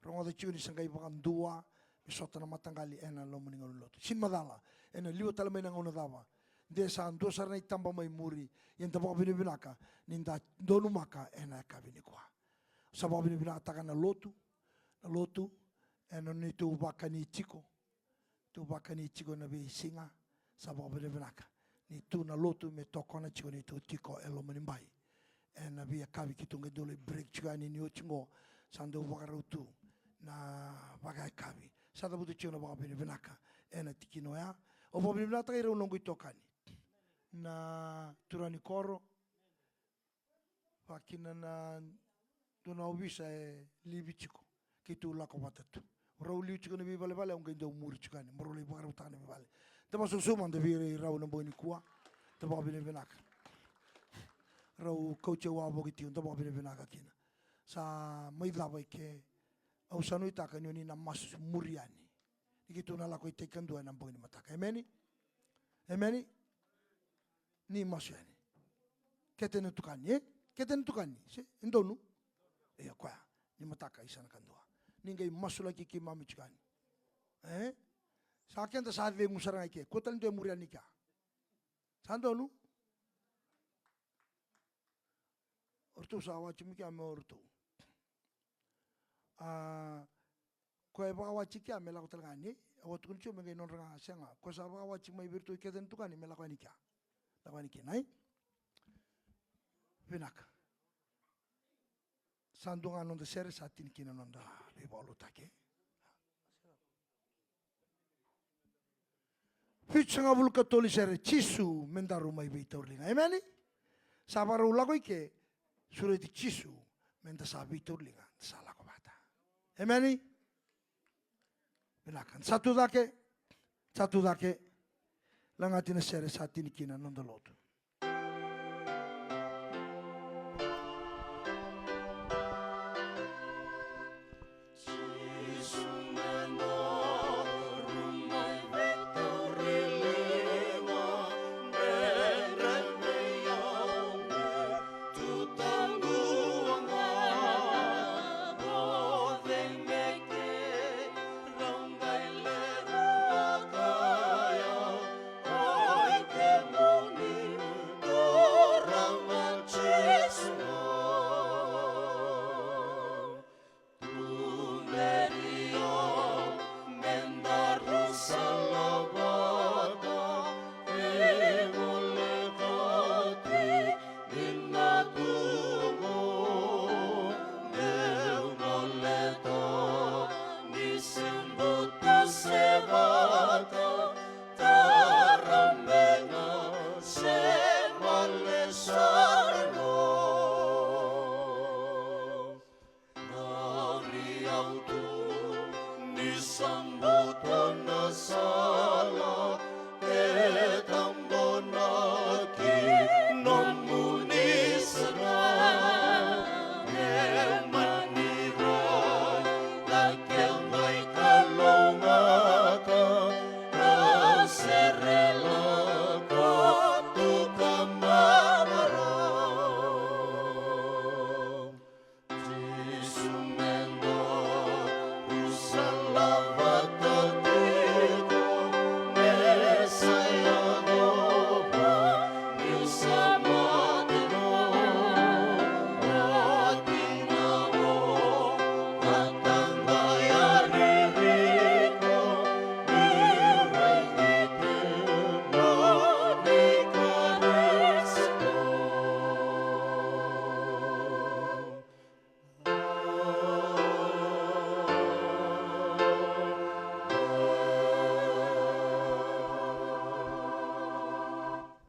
Rogoca tiko ni sa qai vakadua me sota na mataqali ena loma ni gauna ni lotu. Sega ni macala ena liwa tale mai na gauna cava. De sa dua sara na itaba mai muri, ia da vakavinavinaka ni da donumaka ena yakavi nikua. Sa vakavinavinakataka na lotu, na lotu, ena neitou vakani tiko. Tou vakani tiko na veisiga, sa vakavinavinaka ni tu na lotu me tokona tiko neitou tiko e loma ni bai. Ena veiyakavi keitou qai dau lai break tiko yani ni oti qo, sa dau vakarau tu na vakayakavi. Sa cavuta tiko na vakavinavinaka ena tikina oya. Au vakavinavinakataka irau noqu itokani na turaga ni koro, vakakina na dua na ovisa e livi tiko, keitou lako vata tu. Rau liu tiko na veivalevale, au qai dau muri tiko yani, mo rau lai vakarautaka na veivale. Da vakasausau mada vei rau na bogi nikua. Da vakavinavinaka. Rau kauti au wavoki tiko, da vakavinavinaka kina. Sa mai cava i ke, au sa nuitaka ni oni na masu muri yani. Ni keitou na lako i tai kadua ena bogi ni mataka. Emeni? Emeni? Ni masu yani. Kete na tukani, e? Kete na tukani, se, e donu? Ia, koya. Ni mataka i Sanakadua. Ni qai masulaki keimami tiko yani. E? Sa keda sa cegu sara ga i ke. Ko tale dua e muri yani kea. Sa donu? O ratou sa watch mai kea me o ratou. A, ko e vakawatch kea me lako tale ga ni. Au a tukuna tiko me qai nodra ga, sega. Ko sa vakawatch mai vei ratou i kece na tukani me lako yani kea. Lako yani kina, e? Vinaka. Sa dua ga noda sere sa tini kina noda veivakalotutaki. Vitusagavulu ka tolu ni sere, Jisu me daru mai veitauri liga. Emeni? Sa vakarau lako i ke, sureti Jisu me da sa veitauri liga, da sa lako vata. Emeni? Vinaka, sa tu cake, sa tu cake. Lagati na sere sa tini kina noda lotu.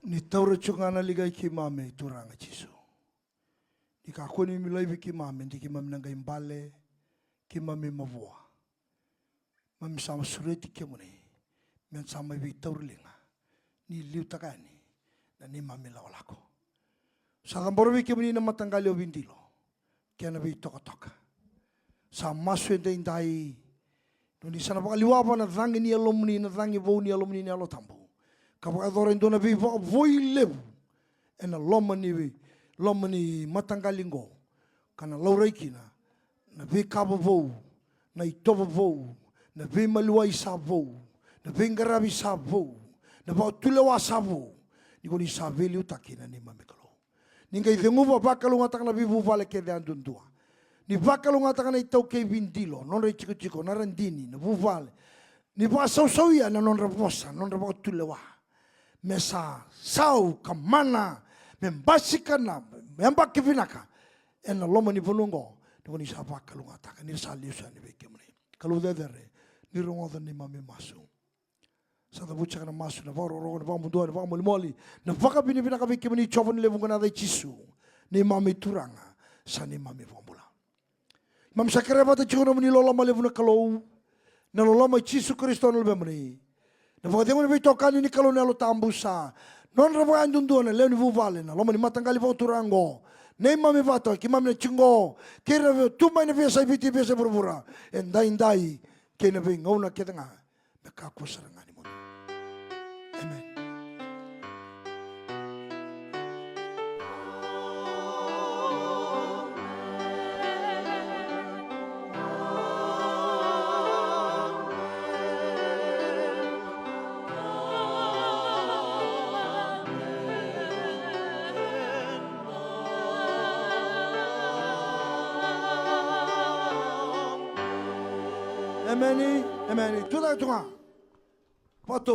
Ni taura tiko ga na liga i keimami, Turaga Jisu. Ni kakua ni mi laivi keimami, de keimami na qai bale, keimami mavoa. Mami sa sureti kemuni me sa mai veitauri liga, ni liutaka yani na neimami lakolako. Sa cabora vei kemuni na mataqali o Vidilo kei na veitokatoka. Sa masu edaidai, ni sa na vakaliwava na cagi ni yalomuni, na cagi vou ni yalomuni na Yalo Tabu, ka vakayacora e dua na veivakavoui levu ena loma ni, loma ni mataqali qo, ka na laurai kina na veika vovou, na itovo vou, na veimaliwai sa vou, na veiqaravi sa vou, na vakatulewa sa vou, ni ko ni sa veiliutaki na neimami Kalou. Ni qai ceguva, vakalougatataka na veivuvale kece yadudua. Ni vakalougatataka na iTaukei Vidilo, nodra itikotiko, na radini, na vuvale. Ni vakasausauya na nodra vosa, nodra vakatulewa. Me sa sau ka mana, me basika na yabaki vinaka ena loma ni vanua oqo, ni ko ni sa vakalougatataka, ni sa lesu yani vei kemuni. Kalou cecere, ni rogoca na neimami masu. Sa cavuti saka na masu, na vakarokoroko, na vakamuduo, na vakamolimoli, na vakavinavinaka vei kemuni Jiova ni levu, oqo ena yaca i Jisu, neimami Turaga, sa neimami iVakabula. Keimami sa kerea vata tiko na nomuni loloma levu na Kalou, na loloma i Jisu Karisito na Luvemuni, na vakacegu ni veitokani ni Kalou na Yalo Tabu, sa nodra vakayadudua na lewe ni vuvale ena loma ni mataqali vakaturaga oqo. Neimami vata, keimami na tiko oqo, kei ira era tu mai na veiyasai Viti, veiyasai vuravura, edaidai kei na veigauna kece ga, me kakua sara ga ni mudu. Emeni. Emeni, emeni. Tucake tu ga. Vakatou.